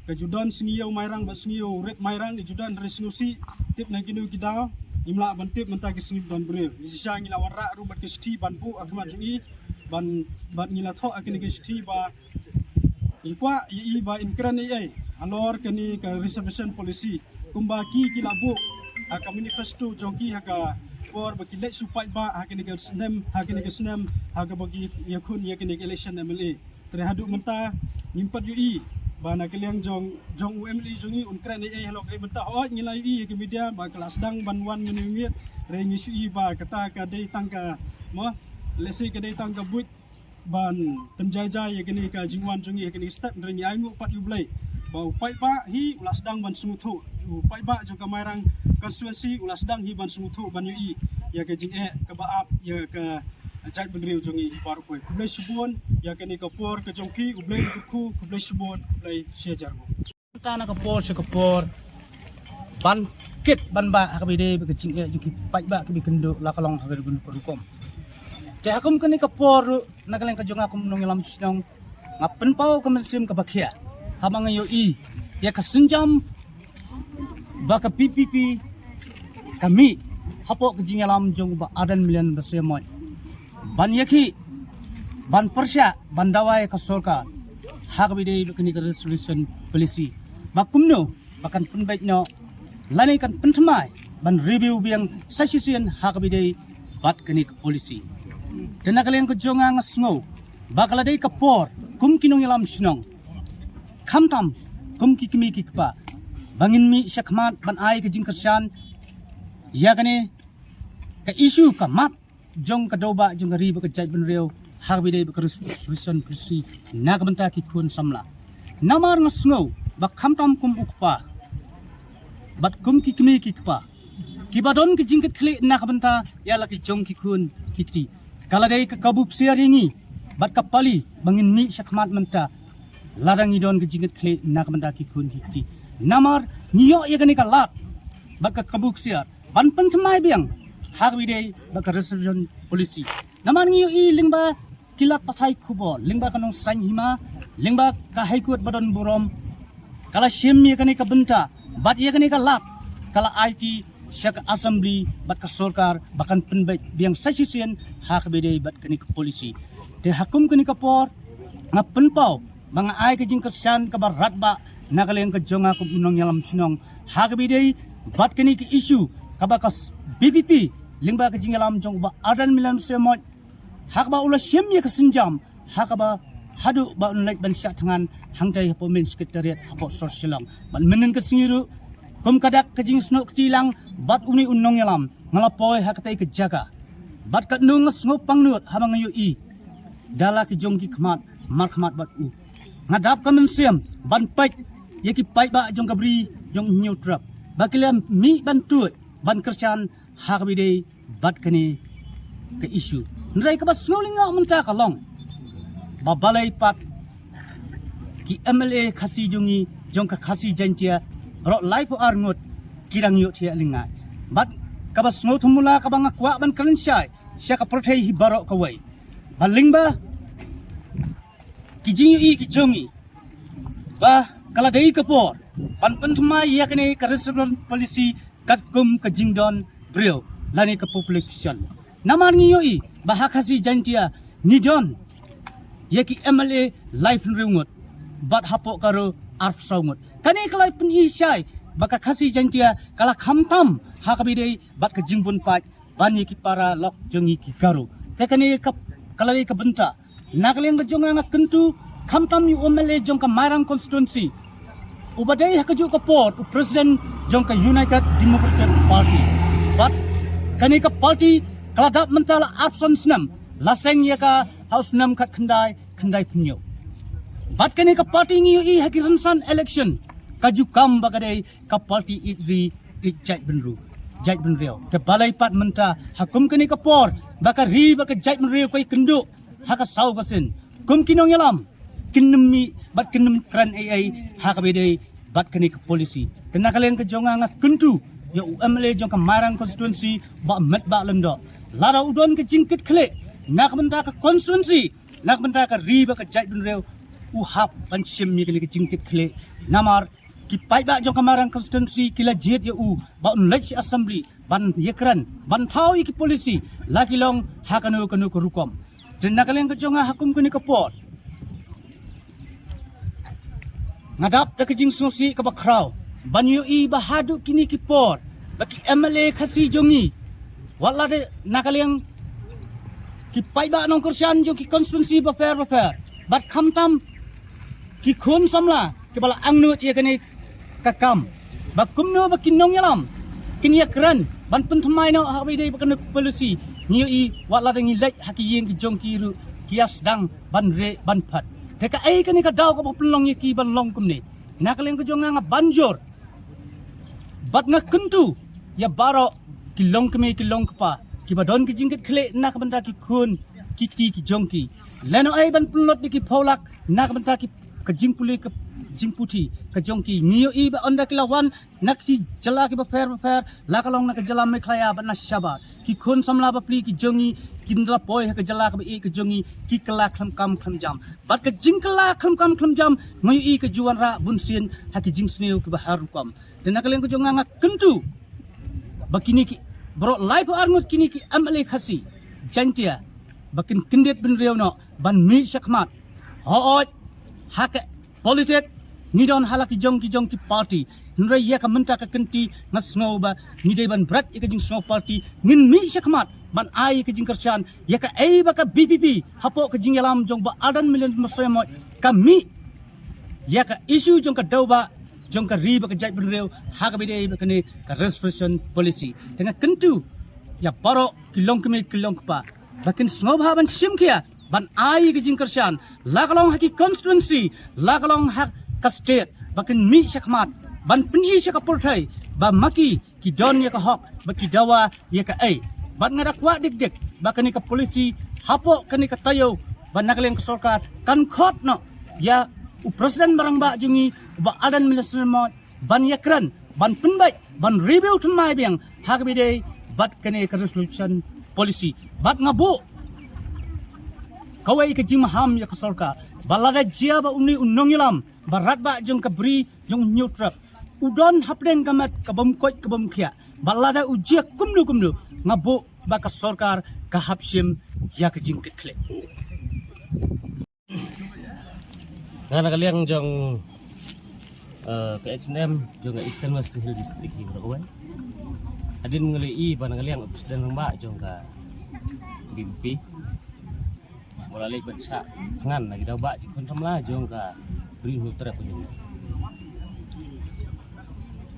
ka ju don sngi ïa u Mairang bad sngi ïa u rit Mairang, ka ju don, hynrei sngewsih tip na kino ki daw ngim lah ban tip mynta ki sngi ba don briew. Ngi shisha ngi la wanrah ruh bad ka shithi ban buh ha khmat jong i ban, bad ngi la thoh ha kane ka shithi ba ngi kwah ïa i ba in kren ei ei halor kane ka reservation policy kumba ki ki la buh ha ka manifesto jong ki ha ka por ba ki leit sha u paidbah ha kane ka snem, ha kane ka snem ha kaba ki ïakhun ïa kane ka election M L A. Te haduh mynta ngim pat ïohi ba na ka liang jong, jong u M L A jong ngi un kren ei ei halor kane mynta. Hooid ngi la ïohi ha ka media ba ka la sdang ban wan mynne mynmiet, hynrei ngi shu ïohi ba kata ka dei tang ka, mo, lehse ka dei tang ka buit ban pynjai jai ïa kane ka jingwan jong ngi ha kane ka step, hynrei ngi ainguh pat ïa U Blei ba u paidbah hi u la sdang ban sngewthuh, u paidbah jong ka Mairang constituency u la sdang hi ban sngewthuh ban ïohi ïa ka jingeh kaba ap ïa ka jaitbynriew jong ngi hi baroh kawei. Khublei shibun ïa kane ka por ka jong phi, U Blei u kyrkhu, khublei shibun, khublei shihajar nguh. Mynta na ka por sha ka por ban kit ban bah ha kaba ïadei bad ka jingeh jong ki paidbah kiba kynduh la ka long ha ka rukom. Te ha kum kane ka por ruh na ka liang ka jong nga kum u nongïalam shnong nga pynpaw ka mynsiem kaba khia haba nga ïohi ïa ka sienjam ba ka P P P ka mih hapoh ka jingïalam jong u Bah Ardent Miller Basaiawmoit ban ïakhih, ban pyrshah, ban dawa ïa ka sorkar ha kaba ïadei bad kane ka reservation policy ba kumno ba kan pynbeit noh lane kan pynthymmai ban review biang sa shisien ha kaba ïadei bad kane ka policy. Te na ka liang ka jong nga nga sngew ba ka la dei ka por kum ki nongïalam shnong, khamtam kum ki kmie ki kpa, ba ngin mih shakhmat ban ai ka jingkyrshan ïa kane ka issue ka mat jong ka dewbah jong ka ri bad ka jaitbynriew ha kaba ïadei bad ka reservation policy na ka bynta ki khun samla. Namar nga sngew ba khamtam kum u kpa bad kum ki kmie ki kpa, kiba don ka jingkitkhlieh na ka bynta ïa la ki jong ki khun ki kti. Ka la dei ka kabu ksiar ïa ngi bad ka pali ba ngin mih shakhmat mynta lada ngi don ka jingkitkhlieh na ka bynta ki khun ki kti. Namar ngi ïoh ïa kane ka lad bad ka kabu ksiar ban pynthymmai biang ha kaba ïadei bad ka reservation policy. Namar ngi ïohi lyngba ki lad pathai khubor, lyngba ka nongsaiñ hima, lyngba ka High Court ba don burom, ka la shim ïa kane ka bynta bad ïa kane ka lad ka la aiti sha ka Assembly bad ka sorkar ba kan pynbeit biang sa shisien ha kaba ïadei bad kane ka policy. Te ha kum kane ka por nga pynpaw ba nga ai ka jingkyrshan kaba radbah na ka liang ka jong nga kum u nongïalam shnong ha kaba ïadei bad kane ka issue kaba ka s-, VPP lyngba ka jingïalam jong u Bah Ardent Miller Mistremoit ha kaba u la shim ïa ka sienjam ha kaba haduh ba un leit ban shah thngan hangtai hapoh Main Secretariat hapoh sor Shillong. Bad mynhynnin ka sngi ruh kum ka dak ka jingsnoh kti lang bad une u nongïalam nga la poi ha katei ka jaka. Bad katno nga sngew pangnud haba nga ïohi da la ki jong ki khmat markhmat bad u. Nga dap ka mynsiem ban peit ïa ki paidbah jong ka Bri jong Hynñiewtrep ba ki la mih ban tuid ban kyrshan ha kaba ïadei bad kane ka issue. Hynrei kaba sngew lyngngoh mynta ka long ba balei pat ki MLA Khasi jong ngi jong ka Khasi Jaiñtia baroh laiphew ar ngut ki dang ïohthiah lyngngai. Bad kaba sngewthuh mula kaba nga kwah ban kren shai sha ka pyrthei hi baroh kawei ba lyngba ki jingïohi ki jong ngi ba ka la dei ka por ban pynthymmai ïa kane ka reservation policy katkum ka jingdon briew lane ka population. Namar ngi ïohi ba ha Khasi Jaiñtia ngi don ïa ki MLA laiphew hynriew ngut bad hapoh Garo arphew saw ngut. Kane ka la pyni shai ba ka Khasi Jaiñtia ka la khamtam ha kaba ïadei bad ka jingbun paid ban ïa ki para lok jong ngi ki Garo. Te kane ka, ka la dei ka bynta na ka liang ka jong nga nga kyntu khamtam ïa u MLA jong ka Mairang constituency uba dei ha kajuh ka por u president jong ka United Democratic Party. Bad kane ka party ka la dap mynta la arphew san snem, la seng ïa ka ha u snem khatkhyndai khyndai phew hynñiew. Bad kane ka party ngi ïohi ha ki rynsan election ka ju kam ba ka dei ka party ïeit ri ïeit jaitbynriew, jaitbynriew. Te balei pat mynta ha kum kane ka por ba ka ri bad ka jaitbynriew ka ïakynduh ha ka saw ka sien, kum ki nongïalam kin ym mih bad kin ym kren ei ei ha kaba ïadei bad kane ka policy. Te na ka liang ka jong nga nga kyntu ïa u MLA jong ka Mairang constituency Bah Metbah Lyngdoh, lada u don ka jingkitkhlieh na ka bynta ka constituency, na ka bynta ka ri bad ka jaitbynriew, u hap ban shim ïa kane ka jingkitkhlieh. Namar ki paidbah jong ka Mairang constituency ki la jied ïa u ba un leit sha Assembly ban ïakren ban thaw ïa ki policy la ki long ha kano kano ka rukom. Te na ka liang ka jong nga ha kum kane ka por nga dap da ka jingsngewsih kaba khraw ban ïohi ba haduh kine ki por ba ki MLA Khasi jong ngi, wat la dei na ka liang ki paidbah nongkyrshan jong ki constituency bapher bapher bad khamtam ki khun samla kiba la angnud ïa kane ka kam, ba kumno ba ki nongïalam kin ïakren ban pynthymmai noh ha kaba ïadei bad kane ka policy. Ngi ïohi wat la dang ngi leit ha ki ïing ki jong ki ruh ki ïa sdang ban rieh ban phet. Te kaei kane ka daw kaba pynlong ïa ki ban long kumne? Na ka liang ka jong nga nga ban jur bad nga kyntu ïa baroh ki longkmie ki longkpa kiba don ki jingkitkhlieh na ka bynta ki khun ki kti ki jong ki. Lehnohei ban pynlut ïa ki phew lak na ka bynta ki, ka jingpule ka jingputhi ka jong ki. Ngi ïohi ba ynda ki la wan na ki jylla kiba pher bapher, la ka long na ka jylla Meghalaya bad na shabar, ki khun samla bapli ki jong ngi kin da la poi ha ka jylla kaba ïeit ka jong ngi, ki kylla khlem kam khlem jam. Bad ka jingkylla khlem kam khlem jam nga ïohi ka ju wanrah bunsien ha ki jingsniew kiba har rukom. Te na ka liang ka jong nga nga kyntu ba kine ki baroh laiphew ar ngut kine ki MLA Khasi Jaiñtia ba kin kyndit bynriew noh ban mih shakhmat. Hooid, ha ka politik ngi don ha la ki jong ki jong ki party, hynrei ïa ka mynta ka kynti nga sngew ba ngi dei ban bret ïa ka jingsngew party, ngin mih shakhmat ban ai ïa ka jingkyrshan ïa kaei ba ka VPP hapoh ka jingïalam jong Bah Ardent Miller Mistremoit ka mih ïa ka issue jong ka dewbah jong ka ri bad ka jaitbynriew ha kaba ïadei bad kane ka reservation policy. Te nga kyntu ïa baroh ki longkmie ki longkpa ba kin sngewbha ban shim khia ban ai ïa ka jingkyrshan, la ka long ha ki constituency, la ka long ha ka state, ba kin mih shakhmat ban pyni sha ka pyrthei ba ma ki ki don ïa ka hok ba ki dawa ïa kaei. Bad nga da kwah dik dik ba kane ka polisi hapoh kane ka taïew ba na ka liang ka sorkar kan khot noh ïa u president ba rangbah jong ngi, u Bah Ardent Miller Basaiawmoit, ban ïakren, ban pynbeit, ban review thymmai biang ha kaba ïadei bad kane ka resolution policy. Bad nga buh kawei ka jingmaham ïa ka sorkar ba lada jia ba une u nongïalam ba radbah jong ka Bri jong u Hynñiewtrep u don hapdeng ka met ka bym koit ka bym khiah, ba lada u jia kumno kumno, nga buh ba ka sorkar ka hap shim ïa ka jingkitkhlieh. Nga na ka liang jong, eh, ka H N M jong ka Eastern West Khasi Hills District hi baroh kawei. Hadien nga la ïohi ba na ka liang u president rangbah jong ka B P P u la leit ban shah thngan na ki daw bah ki khun samla jong ka Bri Hynñiewtrep ka jong ngi.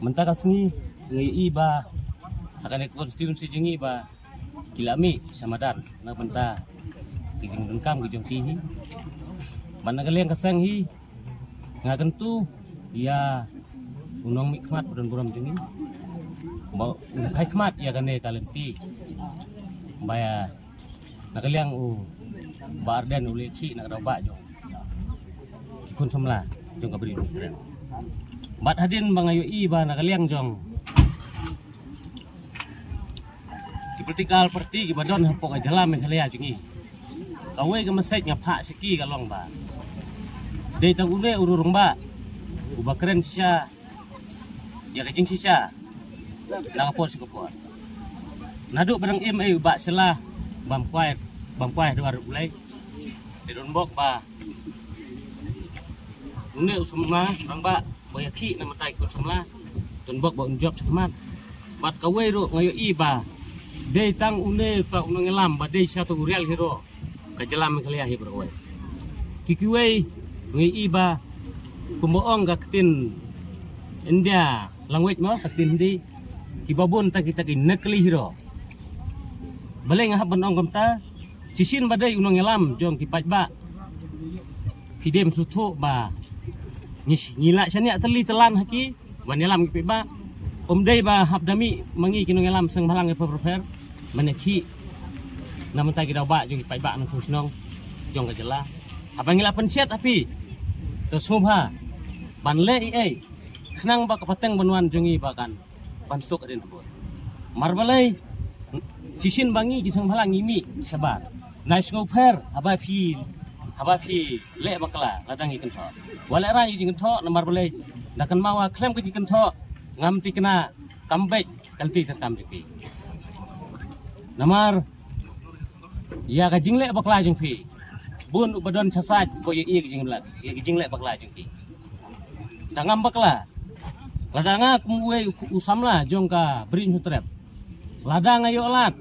Mynta ka sngi nga ïohi ba ha kane ka constituency jong ngi ba ki la mih sha madan na ka bynta ki jingdonkam ki jong ki hi. Bad na ka liang ka seng hi nga kyntu ïa u nongmihkhmat ba don burom jong ngi ba un phai khmat ïa kane ka lynti ba ïa na ka liang u Bah Ardent u leit khih na ka daw bah jong ki khun samla jong ka Bri Hynñiewtrep. Bad hadien ba nga ïohi ba na ka liang jong ki political party kiba don hapoh ka jylla Meghalaya jong ngi, kawei ka message nga phah sha ki ka long ba dei tang une u rangbah uba kren shisha ïa ka jingshisha na ka por sha ka por. Naduh ba dang im ei u Bah Shylla bam kwai, bam kwai ha duar U Blei. Te don bok ba une u samla rangbah ba ïa khih na mynta ki khun samla, don bok ba un jop sha khmat. Bad kawei ruh nga ïohi ba dei tang une uta u nongïalam ba dei sha uta u real hero ka jylla Meghalaya hi baroh kawei. Ki kiwei nga ïohi ba kumba ong ka ktien India language mo, ka ktien Hindi, kiba bun tang kita ki nakli hero. Balei nga hap ban ong kumta? Shisien ba dei u nongïalam jong ki paidbah, phi dei ban sngewthuh ba ngi, ngi lah shaniah tylli tyllan ha ki ban ïalam ki paidbah. Ym dei ba hap da mih ma ngi ki nongïalam seng bhalang ïa pher pher ban ïa khih na mynta ki daw bah jong ki paidbah nongshong shnong jong ka jylla. Haba ngi la pynshet ha phi, to sngewbha ban leh ei ei khnang ba ka pateng ban wan jong ngi ba kan ban suk rin bor. Mar balei shisien ba ngi ki seng bhalang ngi mih shabar, nai sngewpher haba phi, haba phi leh bakla lada ngi kynthoh. Wat leh rang ïa jingkynthoh namar balei, da kynmaw ba khlem ka jingkynthoh ngam tikna kam beit ka lynti treikam jong phi. Namar ïa ka jingleh bakla jong phi, bun uba don shasaid ko ïa, ïa ka jingleh, ïa ka jingleh bakla jong phi. Da ngam bakla, lada nga kum uwei u, u samla jong ka Bri Hynñiewtrep, lada nga ïoh lad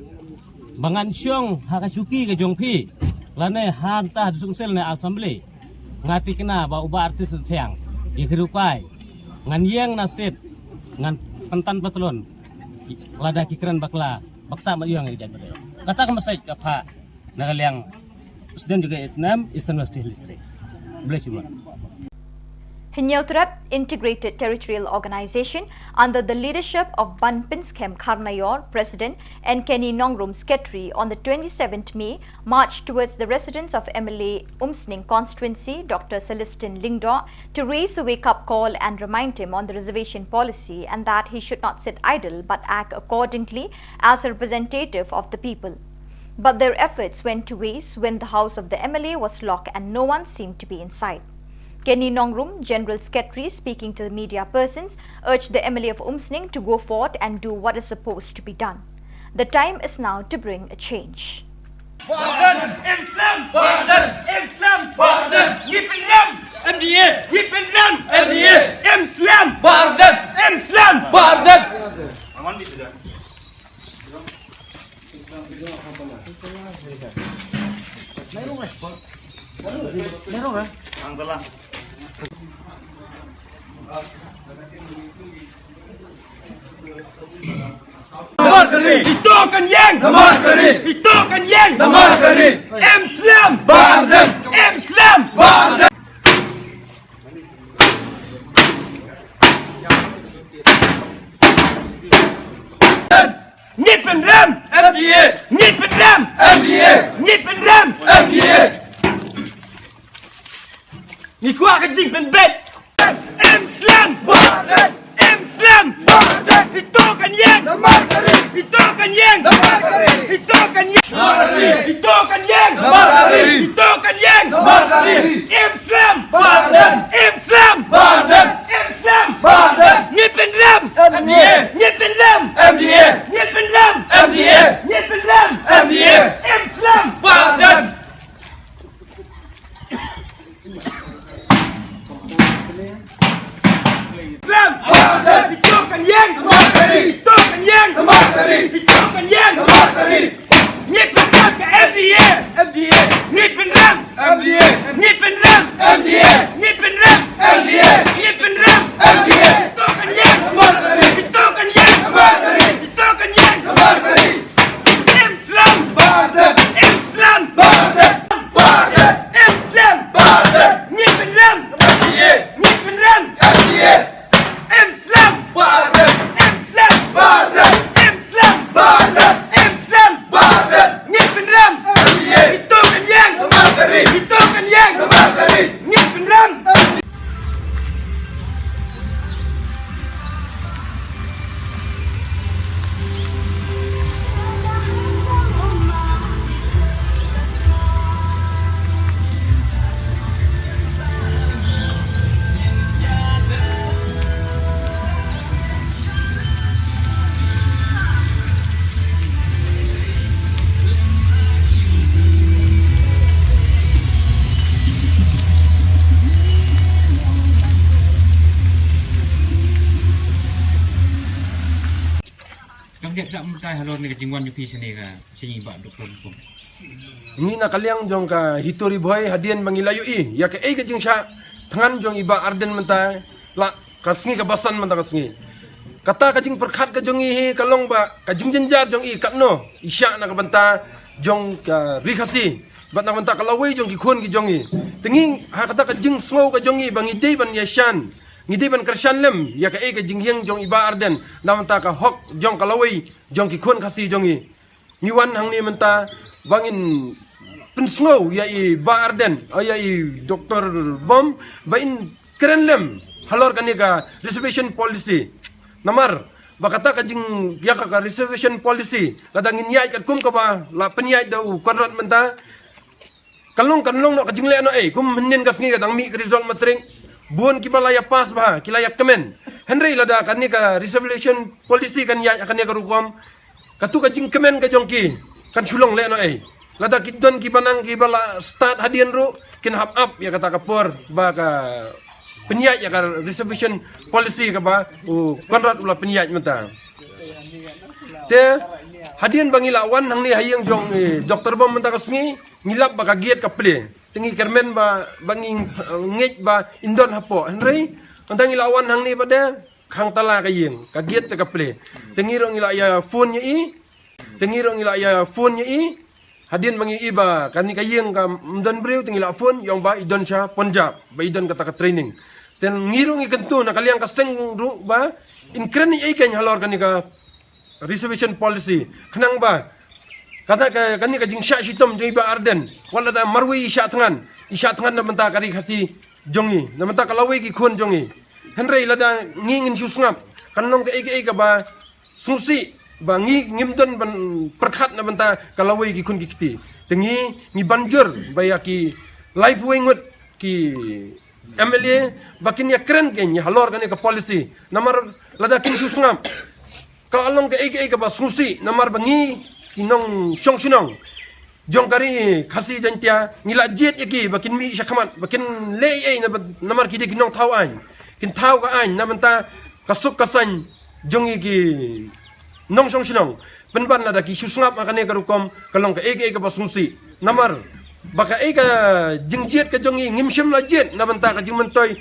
ba ngan shong ha ka shuki ka jong phi, lane hangta ha District Council ne Assembly, nga tikna ba u Bah Artis Thiang ïa ki rukai ngan ïeng na seat, ngan pyntan patlun lada ki kren bakla ba kata mat ïong ïa ka jaitbynriew. Kata ka message ka phah na ka liang President jong ka H N M Eastern West Khasi Hills District. Bless you, man. Hynñiewtrep Integrated Territorial Organization, under the leadership of Ban Pynskhem Kharnaior, President, and Kenny Nongrum, Secretary, on the twenty-seventh May, marched towards the residence of M L A Umsning constituency, Doctor Celestine Lyngdoh, to raise a wake-up call and remind him on the reservation policy and that he should not sit idle but act accordingly as a representative of the people. But their efforts went to waste when the house of the M L A was locked and no one seemed to be inside. Kenny Nongrum, General Secretary, speaking to the media persons, urged the M L A of Umsning to go forth and do what is supposed to be done. The time is now to bring a change. Bah Ardent! M Slem! Bah Ardent! M Slem! Bah Ardent! Ngi pynrem! M D A! Ngi pynrem! M D A! M Slem! Bah Ardent! M Slem! Bah Ardent! Namar ka ri. Ito kan ïeng. Namar ka ri. Ito kan ïeng. Namar ka ri. M Slem. Bah Ardent. M Slem. Bah Ardent. M D A. Ngi kwah ka jingpynbeit. Im slem. Bah Ardent. Im slem. Bah Ardent. Ito kan ïeng. Namar ka ri. Ito kan ïeng. Namar ka ri. Ito kan ïeng. Namar ka ri. Ito kan ïeng. Namar ka ri. Ito kan ïeng. Namar ka ri. Im slem. Bah Ardent. Im slem. Bah Ardent. Im slem. Bah Ardent. Ngi pynrem. M D A. Ngi pynrem. M D A. Ngi pynrem. M D A. Ngi pynrem. M D A. Im slem. Bah Ardent. Islam. Ito kan ïeng. Ito kan ïeng. Ito kan ïeng. Ngi pynrem ka M D A. M D A. Ngi pynrem. M D A. Ngi pynrem. M D A. Ngi pynrem. M D A. Ngi pynrem. M D A. Ito kan ïeng. Ito kan ïeng. Ito kan ïeng. Im slem. Bah Ardent. Im slem. Bah Ardent. Bah Ardent. Im slem. Bah Ardent. Ngi pynrem. M D A. Ngi pynrem. M D A. Im slem. Bah Ardent. Im slem. Bah Ardent. Im slem. Bah Ardent. Im slem. Bah Ardent. Ngi pynrem. M D A. Ito kan ïeng. Namar ka ri. Ito kan ïeng. Namar ka ri. Ngi pynrem. Kam dep sa mynta halor ne ka jingwan jong phi shane ka sha i Bah Doktor Bom. Ngi na ka liang jong ka Hituri Bhoi hadien ba ngi la ïohi ïa kaei ka jingshah thngan jong i Bah Ardent mynta la ka sngi kaba san mynta ka sngi. Kata ka jingpyrkhat ka jong i hi ka long ba ka jingjynjar jong i katno i shah na ka bynta jong ka ri Khasi bad na ka bynta ka lawei jong ki khun ki jong i. Te ngi ha kata ka jingsngew ka jong i ba ngi dei ban ïashan, ngi dei ban kyrshan lem ïa kaei ka jingïeng jong i Bah Ardent na ka bynta ka hok jong ka lawei jong ki khun Khasi jong i. Ngi wan hangne mynta ba ngin pynsngew ïa i Bah Ardent, ïa i Doktor Bom, ba in kren lem halor kane ka reservation policy. Namar ba kata ka jing, ïa ka, ka reservation policy, lada ngin ïaid katkum kaba la pynïaid da u Conrad mynta, ka long, kan long noh ka jingleh noh ei, kum mynnin ka sngi ka dang mih ka result matric. Bun kiba la ïa pass bha, ki la ïa kmen. Hynrei lada kane ka reservation policy kan ïaid ha kane ka rukom, katu ka jingkmen ka jong ki kan shu long leh noh ei. Lada ki don kiba nang kiba la start hadien ruh, kin hap ap ïa kata ka por ba ka pynïaid ïa ka reservation policy kaba u Conrad u la pynïaid mynta. Te hadien ba ngi la wan hangne ha ïing jong, eh, Doktor Bom mynta ka sngi, ngi lap ba ka gate ka plie. Te ngi kyrmen ba, ba ngi ngeit ba in don hapoh. Hynrei mynta ngi la wan hangne ba dei khang tala ka ïing, ka gate te ka plie. Te ngi ruh ngi la ïa phone ïa i. Te ngi ruh ngi la ïa phone ïa i. Hadien ba ngi ïohi ba kane ka ïing kam don briew, te ngi la phone ïa ong ba i don sha Punjab, ba i don kata ka training. Te ngi ruh ngi kyntu na ka liang ka seng ruh ba in kren ïa i keiñ halor kane ka reservation policy. Khnang ba kata ka, kane ka jingshah shitom jong i Bah Ardent, wat lada marwei i shah thngan, i shah thngan na bynta ka ri Khasi jong i, na bynta ka lawei ki khun jong i. Hynrei lada ngi ngin shu sngap, kan long kaei kaei kaba sngewsih ba ngi ngim don ban pyrkhat na bynta ka lawei ki khun ki kti. Te ngi, ngi ban jur ba ïa ki laiphew ngut ki M L A ba kin ïa kren keiñ halor kane ka policy. Namar lada kin shu sngap, ka la long kaei kaei kaba sngewsih, namar ba ngi ki nongshong shnong jong ka ri Khasi Jaiñtia ngi la jied ïa ki ba kin mih sha khmat, ba kin leh ei ei, namar ki dei ki nongthaw aiñ, kin thaw ka aiñ na bynta ka suk ka saiñ jong ngi ki nongshong shnong. Pynban lada ki shu sngap ha kane ka rukom, ka long kaei kaei kaba sngewsih. Namar ba kaei ka jingjied ka jong ngi, ngim shym la jied na bynta ka jingmyntoi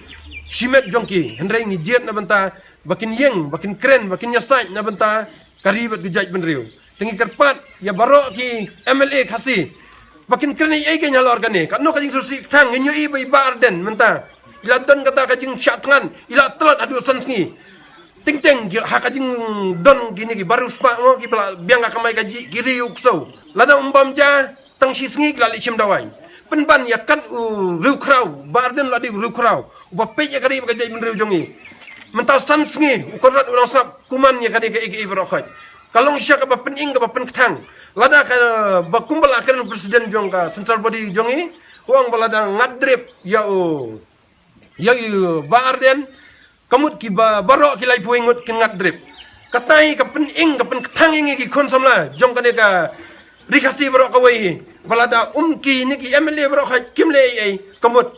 shimet jong ki, hynrei ngi jied na bynta ba kin ïeng, ba kin kren, ba kin ïasaid na bynta ka ri bad ka jaitbynriew. Te ngi kyrpad ïa baroh ki M L A Khasi ba kin kren ei ei keiñ halor kane. Katno ka jingsngewsih tang, ngin ïohi ba i Bah Ardent mynta i la don kata ka jingshah thngan, i la tlot haduh san sngi. Teng teng ki, ha ka jingdon kine ki bariewspah mo, kiba la biang ka kamai kajih, ki riewksew. Lada ym bam ja, Tang shi sngi ki la leit shim dawai. Pynban ïa kat u riewkhraw, Bah Ardent u la dei u riewkhraw uba peit ïa ka ri bad ka jaitbynriew jong ngi. Mynta san sngi u Conrad u dang sngap kuman ïa kane kaei kaei baroh khoit. Ka long shisha kaba pynim kaba pynkthang. Lada kaba kumba la kren u president jong ka central body jong ngi, u ong ba lada ngat drip ïa u, ïa u Bah Ardent, ka mut kiba baroh ki laiphew ngut kin ngat drip. Katai ka pynim ka pynkthang ïa ngi ki khun samla jong kane ka ri Khasi baroh kawei hi. Ba lada um kine ki M L A baroh khoit kim leh ei ei, ka mut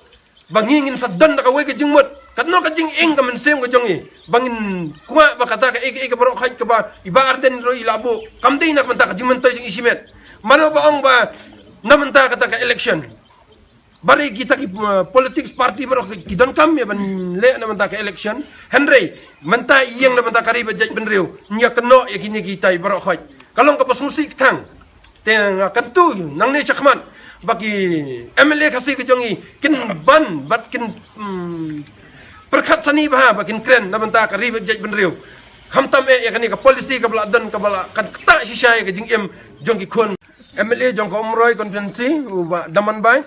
ba ngi ngin sa don da kawei ka jingmut, katno ka jingim ka mynsiem ka jong ngi, ba ngin kwah ba kata kaei kaei ka baroh khoit kaba i Bah Ardent ruh i la buh, kam dei na ka bynta ka jingmyntoi jong i shimet. Mano ba ong ba na bynta kata ka election, ba ri kita ki, uh, politics party baroh ki donkam ïa ban leh na bynta ka election. Hynrei mynta ïeng na bynta ka ri bad jaitbynriew, ïa kynnoh ïa kine kitai baroh khoit. Ka long kaba sngewsih kthang. Te nga kyntu nangne shakhmat ba ki M L A Khasi ka jong ngi kin ban bad kin, hmm, pyrkhat sani bha ba kin kren na bynta ka ri bad jaitbynriew. Khamtam eh ïa kane ka policy kaba la don kaba la kan ktah shisha ïa ka jingim jong ki khun. M L A jong ka Umroi constituency u Bah Damanbai.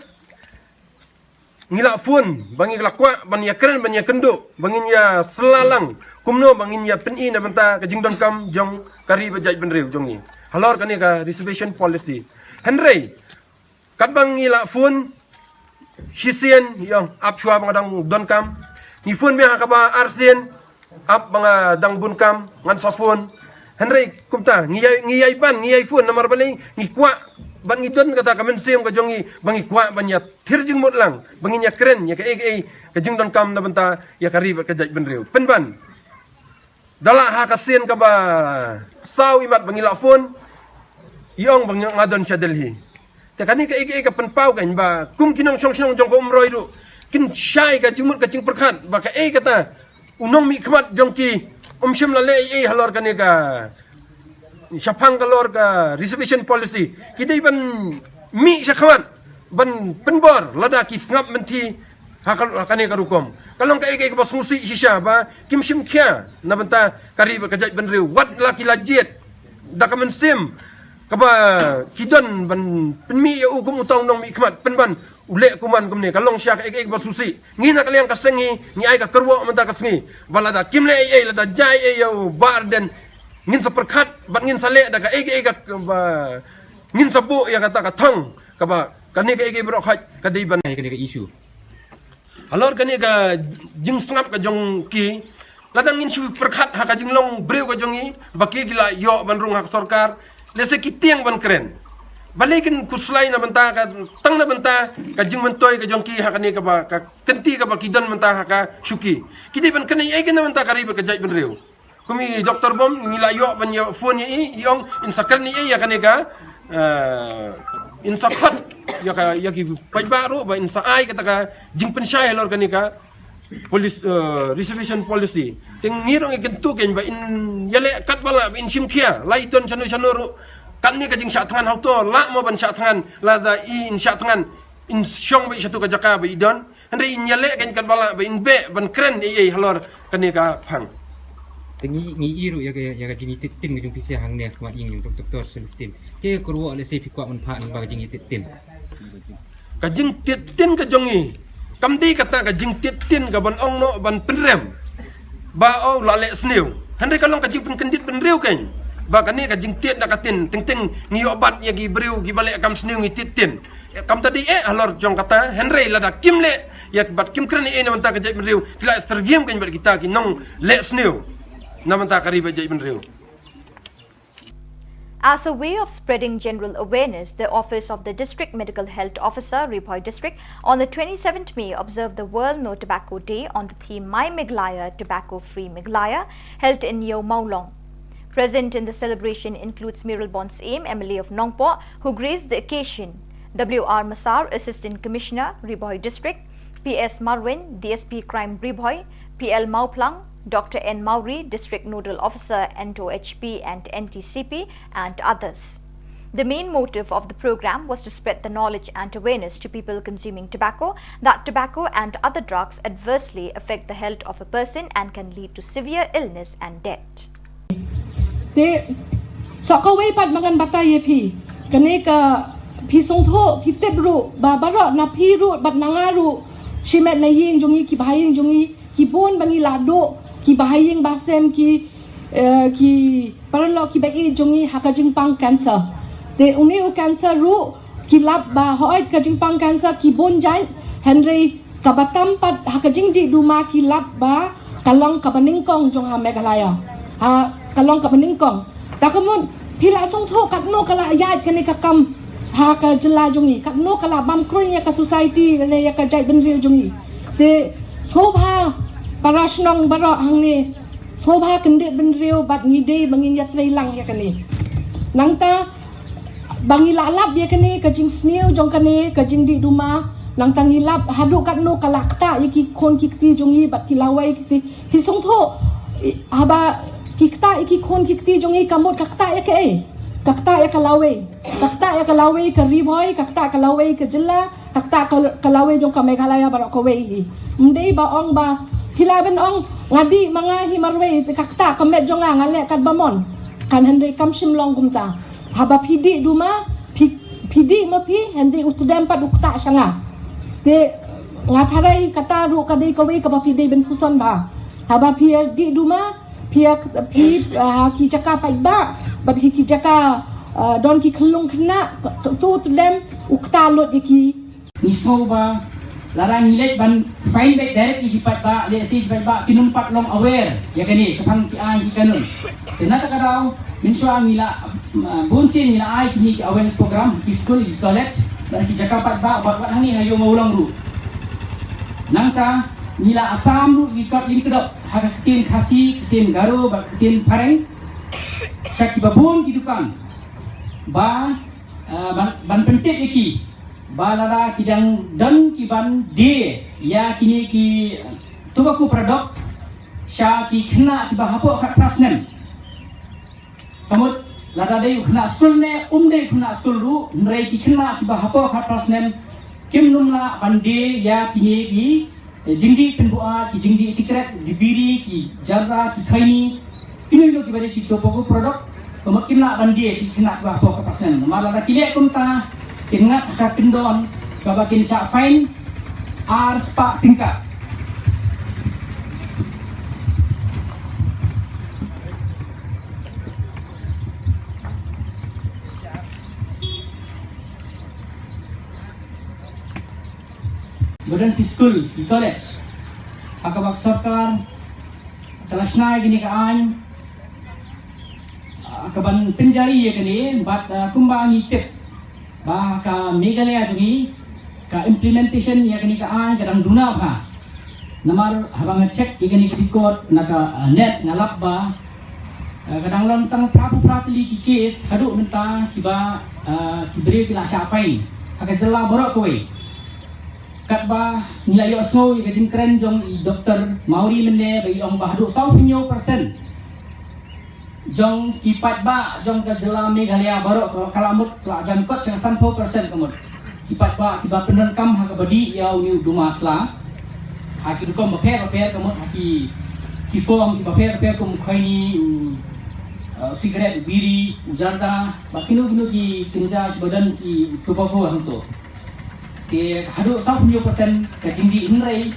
Ngi la phone ba ngi la kwah ban ïa kren ban ïa kynduh ba ngin ïa syllang kumno ba ngin ïa pyni na bynta ka jingdonkam jong ka ri bad jaitbynriew jong ngi halor kane ka reservation policy. Hynrei katba ngi la phone shisien ïa ap shuwa ba nga dang donkam, ngi phone biang ha kaba arsien, ap ba nga dang bun kam ngan sa phone. Hynrei kumta ngi ïai, ngi ïai ban, ngi ïai phone namar balei, ngi kwah ban, ngi don kata ka mynsiem ka jong ngi ba ngi kwah ban ïa thir jingmut lang ba ngin ïa kren ïa kaei kaei ka jingdonkam na bynta ïa ka ri bad ka jaitbynriew. Pynban da lah ha ka sien kaba saw imat ba ngi la phone, i ong ba nga don sha Delhi. Te kane kaei kaei ka pynpaw kan ba kum ki nongshong shnong jong ka Umroi ruh kin shai ka jingmut ka jingpyrkhat ba kaei kata u nongmihkhmat jong ki um shym la leh ei ei halor kane ka shaphang halor ka reservation policy. Ki dei ban mih shakhmat ban pynbor lada ki sngap mynthi ha ka, ha kane ka rukom. Ka long kaei kaei kaba sngewsih shisha ba kim shim khia na bynta ka ri bad ka jaitbynriew, wat la ki la jied da ka mynsiem kaba ki don ban pynmih ïa u kum uta u nongmihkhmat. Pynban u leh kuman kumne, ka long shisha kaei kaei kaba sngewsih. Ngi na ka liang ka seng ngi, ngi ai ka kyrwoh mynta ka sngi ba lada kim leh ei ei, lada jia ei ei ïa u Bah Ardent, ngin sa pyrkhat bad ngin sa leh da kaei kaei kaba ngin sa buh ïa kata ka thong kaba kane kaei kaei baroh khoit ka dei ban ïa kane ka issue. Halor kane ka jingsngap ka jong ki, lada ngin shu pyrkhat ha ka jinglong briew ka jong ngi ba ki, ki la ïoh ban rung ha ka sorkar, lehse ki tieng ban kren. Balei kin khuslai na bynta ka, tang na bynta ka jingmyntoi ka jong ki ha kane kaba, ka kynti kaba ki don mynta ha ka shuki. Ki dei ban kren ei ei na bynta ka ri bad ka jaitbynriew. Kum i Doktor Bom ngi la ïoh ban ïa phone ïa i, i ong in sa kren ïa i ïa kane ka, eh, in sa khot ïa ka, ïa ki paidbah ruh ba in sa ai kata ka jingpynshai halor kane ka police, eh, reservation policy. Te ngi ruh ngi kyntu kein ba in ïaleh katba lah ba in shim khia, la i don shano shano ruh. Katne ka jingshah thngan hangto lah mo ban shah thngan, lada i in shah thngan in shong ba i shatu ka jaka ba i don. Hynrei in ïaleh kein katba lah ba in beh ban kren ei ei halor kane ka phang. Te ngi, ngi i ruh ïa ka, ïa ka jingïatied tin ka jong phi sha hangne ha khmat ïing jong Doktor Celestine. Te ka kyrwoh lehse phi kwah ban phah lyngba ka jingïatied tin. Ka jingtied tin ka jong ngi kam dei kata ka jingtied tin ka ban ong noh ban pynrem ba u la leh sniew. Hynrei ka long ka jingpynkyndit bynriew kein ba kane ka jingtied da ka tin, teng teng ngi ïoh bat ïa ki briew kiba leh kam sniew ngi tied tin. Kam ta dei eh halor jong kata, hynrei lada kim leh ïa bad kim kren ei ei na bynta ka jaitbynriew, ki la syriem kein bad kita ki nongleh sniew na bynta ka ri bad jaitbynriew. As a way of spreading general awareness, the Office of the District Medical Health Officer, Ri Bhoi District, on the twenty-seventh May observed the World No Tobacco Day on the theme My Meghalaya, Tobacco Free Meghalaya, held in Iewmawlong. Present in the celebration includes Mayralborn Syiem, M L A of Nongpoh, who graced the occasion, W R Massar, Assistant Commissioner, Ri Bhoi District, P S Marwin, D S P Crime Ri Bhoi, P L Mawphlang, Doctor N Mawrie, District Nodal Officer, N T O H P and N T C P, and others. The main motive of the program was to spread the knowledge and awareness to people consuming tobacco that tobacco and other drugs adversely affect the health of a person and can lead to severe illness and death. Te sa kawei pat ba ngan batai ïa phi, kane ka Phi sngewthuh, phi tip ruh ba baroh na phi ruh bad na nga ruh, shimet na ïing jong ngi, ki bahaïing jong ngi, ki bun ba ngi la duh, ki bahaïing bahasem, ki eh, ki paralok, ki ba-ïeit jong ngi ha ka jingpang cancer. Te une u cancer ruh ki lap ba hooid ka jingpang cancer ki bun jait, hynrei kaba tam pat ha ka jingdih duma ki lap ba ka long kaba nyngkong jong ha Meghalaya. Ha, ka long kaba nyngkong. Ta ka mut phi la sngewthuh katno ka la ïaid kane ka kam ha ka jylla jong ngi, katno ka la bam kruiñ ïa ka society ne ïa ka jaitbynriew jong ngi. Te sngewbha para shnong baroh hangne, sngewbha kyndit bynriew bad ngi dei ba ngin ïatrei lang ïa kane. Nangta ba ngi la lap ïa kane ka jingsniew jong kane ka jingdih duma, nangta ngi lap haduh katno ka la ktah ïa ki khun ki kti jong ngi bad ki lawei ki kti. Phi sngewthuh, i, haba ki ktah ïa ki khun ki kti jong ngi ka mut ka ktah ïa kaei? Ka ktah ïa ka lawei. Ka ktah ïa ka lawei ka Ri Bhoi, ka ktah ka lawei ka jylla, ka ktah ka, ka lawei jong ka Meghalaya baroh kawei hi. Ym dei ba ong ba phi lah ban ong nga dih ma nga hi marwei, ka ktah ka met jong nga, nga leh katba mon. Kan hynrei kam shym long kumta. Haba phi dih duma, phi, phi dih ma phi, hynrei u tdem pat u ktah sha nga. Te nga tharai kata ruh ka dei kawei kaba phi dei ban puson bha. Haba phi dih duma, phi, phi, ah, ha ki jaka paidbah bad ha ki jaka, ah, don ki khyllung khynnah, tu tdem u ktah lut ïa ki. Ngi sngew ba lada ngi leit ban fine beit direct ïa ki paidbah, lehse ki paidbah kin ym pat long aware ïa kane shaphang ki aiñ ki kanun. Te na kata ka daw mynshuwa ngi la, ah, bun sien ngi la ai kine ki awareness program ki skul, ki college bad ki jaka paidbah bad wat hangne ha Ïew Mawlong ruh. Nangta ngi la asam ruh ïa ki kot ïa ki kdop ha ka ktien Khasi, ktien Garo bad ktien Phareng sha kiba bun ki dukan ba, ah, ban, ban pyntip ïa ki ba lada ki dang don ki ban die ïa kine ki tobacco product sha ki khynnah kiba hapoh khatphra snem. Ka mut lada dei u khynnah skul ne um dei u khynnah skul ruh, hynrei ki khynnah kiba hapoh khatphra snem kim nym lah ban die ïa kine ki jingdih pynbuaid, ki jingdih sikret, ki biri, ki jarda, ki khaini, kino kino kiba dei ki tobacco product, ka mut kim lah ban die sha ki khynnah kiba hapoh khatphra snem. Namar lada ki leh kumta kin ngat ha ka kyndon kaba kin shah fine ar spah tyngka. Ba don ki skul, ki college ha kaba ka sorkar ka la shna ïa kane ka aiñ, ah, ka ban pynjari ïa kane, bad, ah, kumba ngi tip ba ka Meghalaya jong ngi ka implementation ïa kane ka aiñ ka dang duna bha. Namar haba nga check ïa kane ka record na ka, ah, net nga lap ba, ah, ka dang long tang phra phew phra tylli ki case haduh mynta kiba, ah, ki briew ki la shah fine ha ka jylla baroh kawei. Katba ngi la ïohsngew ïa ka jingkren jong i Doktor Mawrie mynne ba i ong ba haduh saw phew hynñiew percent jong ki paidbah jong ka jylla Meghalaya baroh ka, ka la mut, ka la jan kot sha ka san phew percent ka mut. Ki paidbah kiba pyndonkam ha kaba dih ïa une u duma sla ha ki rukom bapher bapher ka mut, ha ki, ki form kiba pher bapher kum u khaini, u, uh, sikret, u biri, u jarda, bad kino kino ki kynja kiba don ki tobacco hangto. Te haduh saw phew hynñiew percent ka jingdih, hynrei,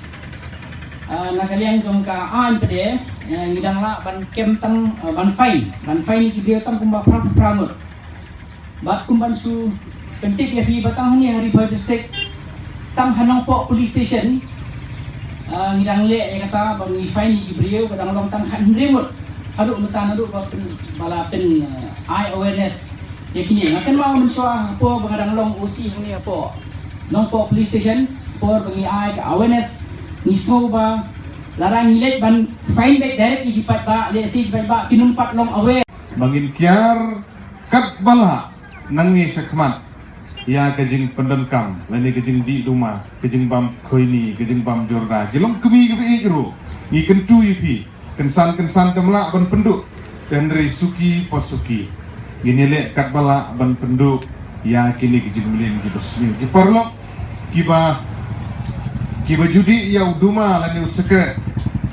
ah, na ka liang jong ka aiñ pat de, eh, ngi dang lah ban kem tang, ah, ban fine, ban fine ïa ki briew tang kumba phra phew phra ngut. Bad kum ban shu pyntip ïa phi ba tang hangne ha Ri Bhoi District, tang ha Nongpoh Police Station, ah, ngi dang leh ïa kata ba ngi fine ïa ki briew ba dang long tang khathynriew ngut haduh mynta naduh ba pyn, ba la pyn, ah, ai awareness ïa kine. Nga kynmaw mynshuwa hapoh ba nga dang long O C hangne hapoh Nongpoh Police Station, por ba ngi ai ka awareness, ngi sngew ba lada ngi leit ban fine beit direct ïa ki paidbah, lehse ki paidbah kin ym pat long aware. Ba ngin kiar katba lah nangne shakhmat ïa ka jingpyndonkam lane ka jingdih duma, ka jingbam khoini, ka jingbam jorda, ki long kmie kiba ïeit ruh. Ngi kyntu ïa phi, kynsan kynsan te ym lah ban pynduh, te hynrei suki pa suki ngin ïaleh katba lah ban pynduh ïa kine ki jingmlien kiba sniew. Ki paralok kiba, kiba ju dih ïa u duma lane u sikret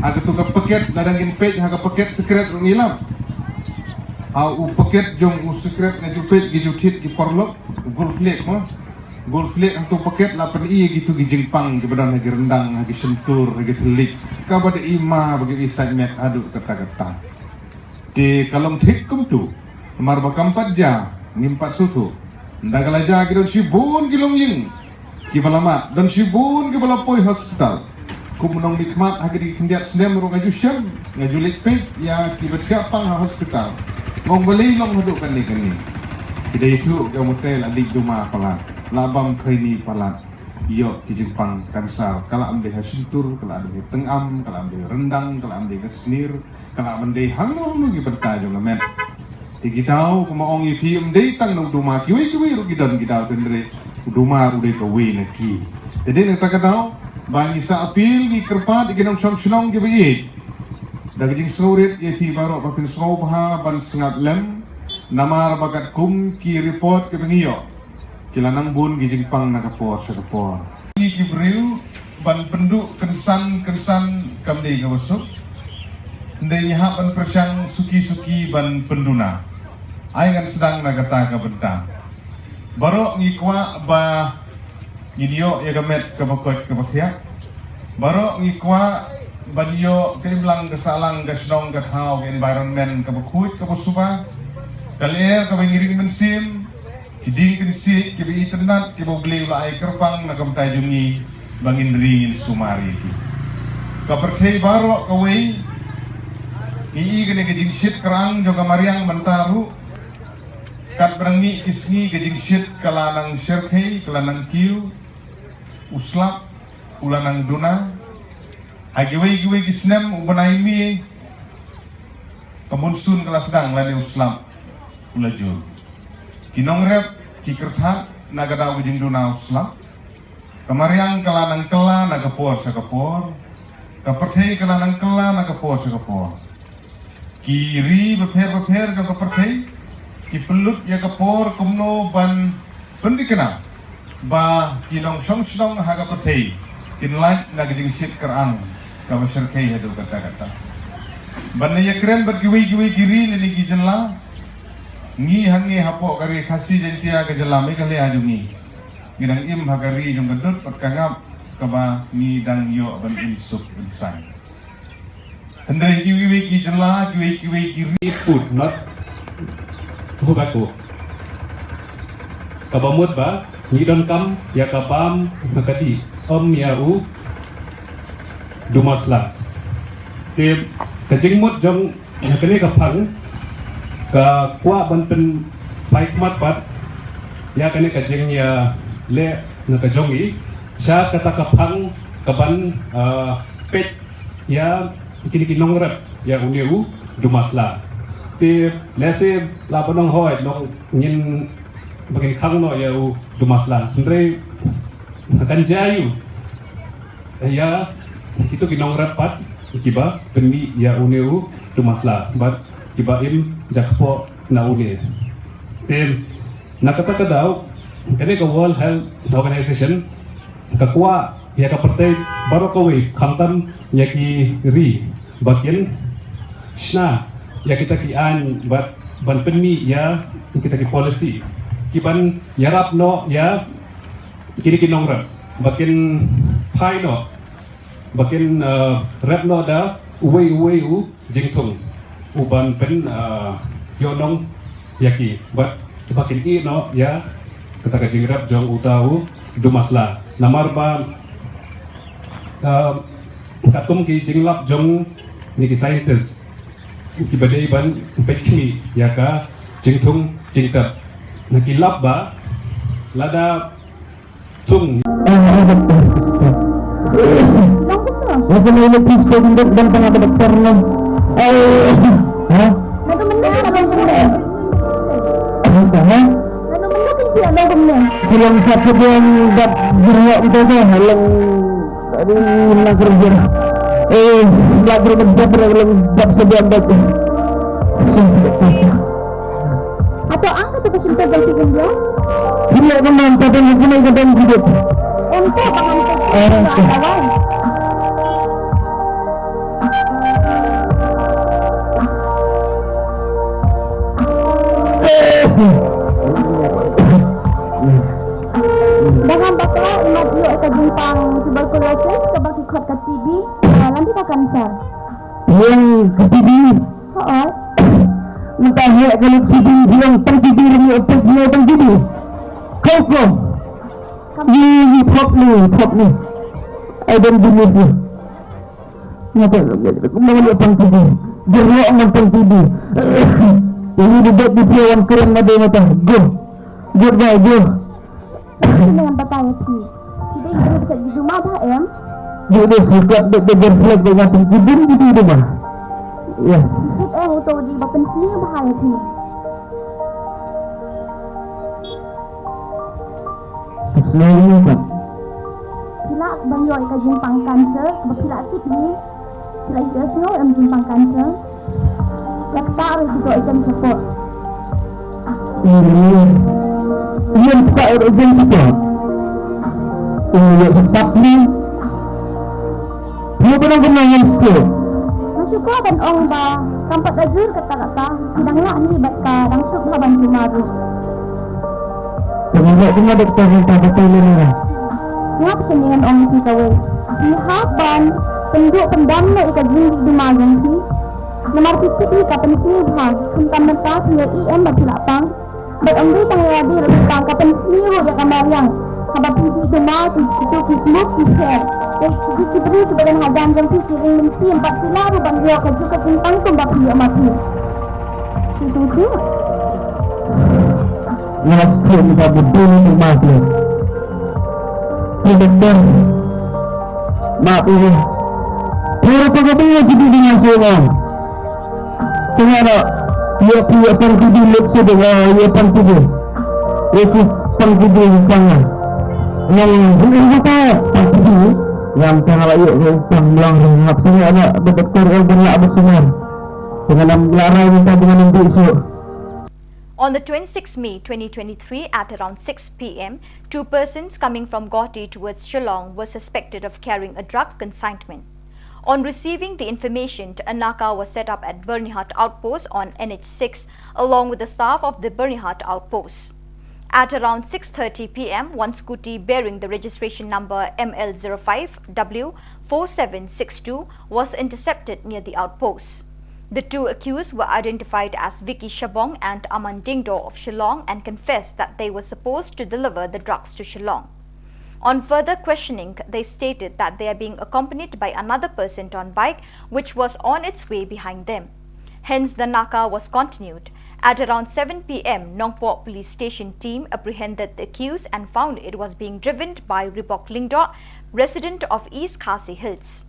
ha kato ka paket, lada ngin peit ha ka paket sikret ruh ngi lap Ha u paket jong u sikret nga ju peit ki ju thied ki paralok, u Gold Flake mo. Gold Flake hangto paket la pyni ïa kitu ki jingpang kiba don ha ki ryndang, ha ki shyntur, ha ki thylliej. Kaba dei ma ba ki i sait met haduh katta katta. Te ka long thik kumtu. Namar ba kam pat jia, ngim pat sngewthuh. Ynda ka la jia ki don shibun ki longïing kiba la mad, don shibun kiba la poi hospital. Kum u nongmihkhmat ha kine ki khyndiat snem ruh nga ju shem, nga ju leit peit ïa kiba thiah pang ha hospital. Nga ong balei long haduh kane kane. Ki da ïathuh ki ong te la leit duma palat, la bam kheiñi palat. Ïoh ki jingpang kansar, ka la ym dei ha shyntur, ka la ym dei ha tyngam, ka la ym dei ha ryndang, ka la ym dei ha snier, ka la ym dei hangno hangno ki bynta jong ka met. Te ki daw, kumba ong ïa phi, ym dei tang na u duma, kiwei kiwei ruh ki don ki daw, hynrei u duma ruh dei kawei na ki. Te dei na kata ka daw ba ngi sa appeal, ngi kyrpad ïa ki nongshong shnong kiba ïeit, da ka jingsngewrit ïa phi baroh ba phin sngewbha ban sngap lem, namar ba katkum ki report kiba ngi ïoh, ki la nang bun ki jingpang na ka por sha ka por. Ngi ki briew ban pynduh kynsan kynsan kam dei kaba suk. Hynrei ngi hap ban pyrshang suki suki ban pynduna. Ai ngan sdang na kata ka bynta. Baroh ngi kwah ba ngin ïoh ïa ka met kaba koit kaba khiah. Baroh ngi kwah ban ïoh ka imlang ka sahlang, ka shnong ka thaw, ka environment kaba khuid kaba suba. Ka lyer kaba ngi ring mynsiem, ki dieng ki siej kiba itynnad kiba U Blei u la ai kyrpang na ka bynta jong ngi ba ngin ri ngin sumar ïa ki. Ka pyrthei baroh kawei ngi i kane ka jingshit krang jong ka mariang mynta ruh. Katba nang mih ki sngi ka jingshit ka la nang shyrkhei, ka la nang kiew, u slap u la nang duna. Ha kiwei kiwei ki snem u bnai May ka monsoon ka la sdang lane u slap u la jur. Ki nongrep ki kyrthat na ka daw ka jingduna u slap. Ka mariang ka la nang kylla na ka por sha ka por. Ka pyrthei ka la nang kylla na ka por sha ka por. Ki ri bapher bapher jong ka pyrthei ki pynlut ïa ka por kumno ban pynthikna ba ki nongshong shnong ha ka pyrthei kin lait na ka jingshit krang kaba shyrkhei haduh katta katta. Ban ïakren bad kiwei kiwei ki ri lane ki jylla, ngi hangne hapoh ka ri Khasi Jaiñtia, ka jylla Meghalaya jong ngi, ngi dang im ha ka ri jong ka dud bad ka ngap kaba ngi dang ïoh ban im suk im saiñ. Hynrei kiwei kiwei ki jylla, kiwei kiwei ki ri. Food, not tobacco. Kaba mut ba ngi donkam ïa ka bam na ka dih, ym ïa u duma sla. Te ka jingmut jong kane ka phang ka kwah ban pynpaw khmat pat ïa kane ka jingïaleh na ka jong i sha kata ka phang ka ban, ah, peit ïa kine ki nongrep ïa une u duma sla. Te lehse la ba nong hoi nong ngin ba ngin khang noh ïa u duma sla. Hynrei kan jia ïa u ïa kitu ki nongrep pat kiba pynmih ïa une u duma sla bad kiba im jakpoh na une. Te na kata ka daw kane ka World Health Organization ka kwah ïa ka pyrthei baroh kawei khamtam ïa ki ri ba kin shna ïa kita ki aiñ bad ban pynmih ïa kita ki policy ki ban ïarap noh ïa kine ki nongrep ba kin phai noh ba kin, eh, rep noh da uwei uwei u jingthung u ban pyn, eh, ïoh nong ïa ki bad ba kin ïeh noh ïa kata ka jingrep jong uta u duma sla. Namar ba, eh, katkum ki jinglap jong kine ki scientist kiba dei ban peit khmih ïa ka jingthung jingtep, na ki lap ba lada thung. Ah, ah, doktor. Doktor. Doktor, doktor, doktor, doktor, doktor, doktor, doktor. Ah, ha? Doktor, ha? Ki long sat sat ïa u dap jyrngok ito te, ha, long, aduh, na kerja. Eh, la kerja, long dap sat ïa u dap. Ato ang kata ka sumter ba sik India? India ka nam, tapi ngi kena ka dang hidup. Ento ba ngan ka. Ah, ka dawai. Ka jingpang tuberculosis kaba ki khot ka T B, ah, lane ka cancer. Ïa ka T B. Hooid. Mynta heh ka lok sidi biang tang T B, ring ïa pek ïa tang T B. Kau ko. Ni ni pop ni, pop ni. I don't believe you. Nga ta kumno ïa tang T B. Gerok ngan tang T B. Ini duduk di dia wan keren madu mata. Go. Goodbye, go. Sini ngan batai ïa phi. Phi dei briew ba shait jied jumah bha em? Dei, dei, sikat dei, dei, reflect dei, nga tang kibun dei, dei, dei, ma. Yes. Kit em uto dei ba pynsniew bha ïa phi. Pynsniew ïa phi. Phi lah ban ïoh ïa ka jingpang cancer, ba phi lah tip hi. Phi lah ïohsngew em jingpang cancer. Ïa kata ruh ki doh jan shapoh. Ïa kata ruh jan shapoh. Ïa sap ni. Ïa ba dang kena ngan stroke. Nga shu kwah ban ong ba kam pat da jur kata kata. Ki dang lah ni bad ka dang suk ha ban sumar ruh. Tengok tengok doktor minta betul ni lah. Ngap sini ngan ong iti kawei. Phi hap ban pynduh pyndam noh ïa ka jingdih duma jong phi. Namar phi tip hi ka pynsniew bha, khamtam mynta phi ïohi em ba phi lah pang. Bad ym dei tang ïa dih ruh pang, ka pynsniew ruh ïa ka mariang. Haba phi dih duma ki, kito ki smoke ki pher. Te ki, ki briew kiba don hajan jong phi ki ring mynsiem bad phi lah ruh ban ïoh kajuh ka jingpang kumba phi ïoh ma phi. Phi sngewthuh? Nga la sngewthuh mynta ba dei ma phi. Phi doktor. Ma phi. Phi doktor ka phi ki dei nga sngewthuh. Tengok na, ïa phi ïa pang ki dei lek shu dei, ïa pang ki dei. Ïa phi pang ki dei pang. Nang dei kata pang ki dei. Ngam tang la ïa pang lang ngap sini ana ba doktor ka ban la ba sini. Tengok na la rai minta dengan nanti esok. On the twenty-sixth May twenty twenty-three, at around six p m, two persons coming from Guwahati towards Shillong were suspected of carrying a drug consignment. On receiving the information, a naka was set up at Byrnihat outpost on N H six, along with the staff of the Byrnihat outpost. At around six thirty p m, one scooty bearing the registration number M L zero five W four seven six two was intercepted near the outpost. The two accused were identified as Vicky Shabong and Aman Dingdo of Shillong and confessed that they were supposed to deliver the drugs to Shillong. On further questioning, they stated that they are being accompanied by another person on bike, which was on its way behind them. Hence, the naka was continued. At around seven p m, Nongpoh Police Station team apprehended the accused and found it was being driven by Ribok Lyngdoh, resident of East Khasi Hills.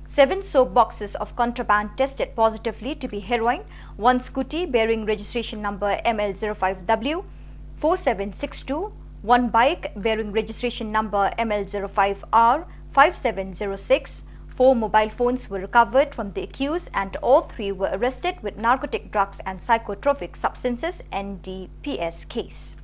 Seven soap boxes of contraband tested positively to be heroin, one scooty bearing registration number M L zero five W four seven six two, one bike bearing registration number M L zero five R five seven zero six, four mobile phones were recovered from the accused and all three were arrested with narcotic drugs and psychotropic substances N D P S case.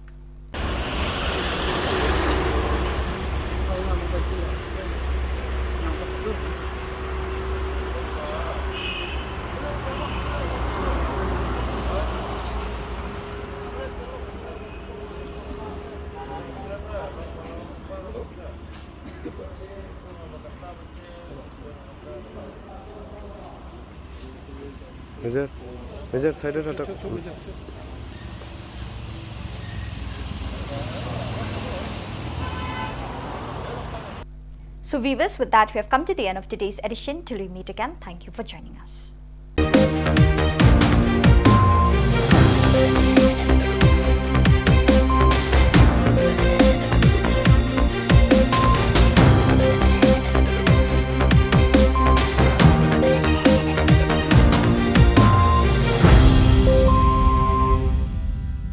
Major, Major, side-এ থাকো। So viewers, with that, we have come to the end of today's edition. Till we meet again, thank you for joining us.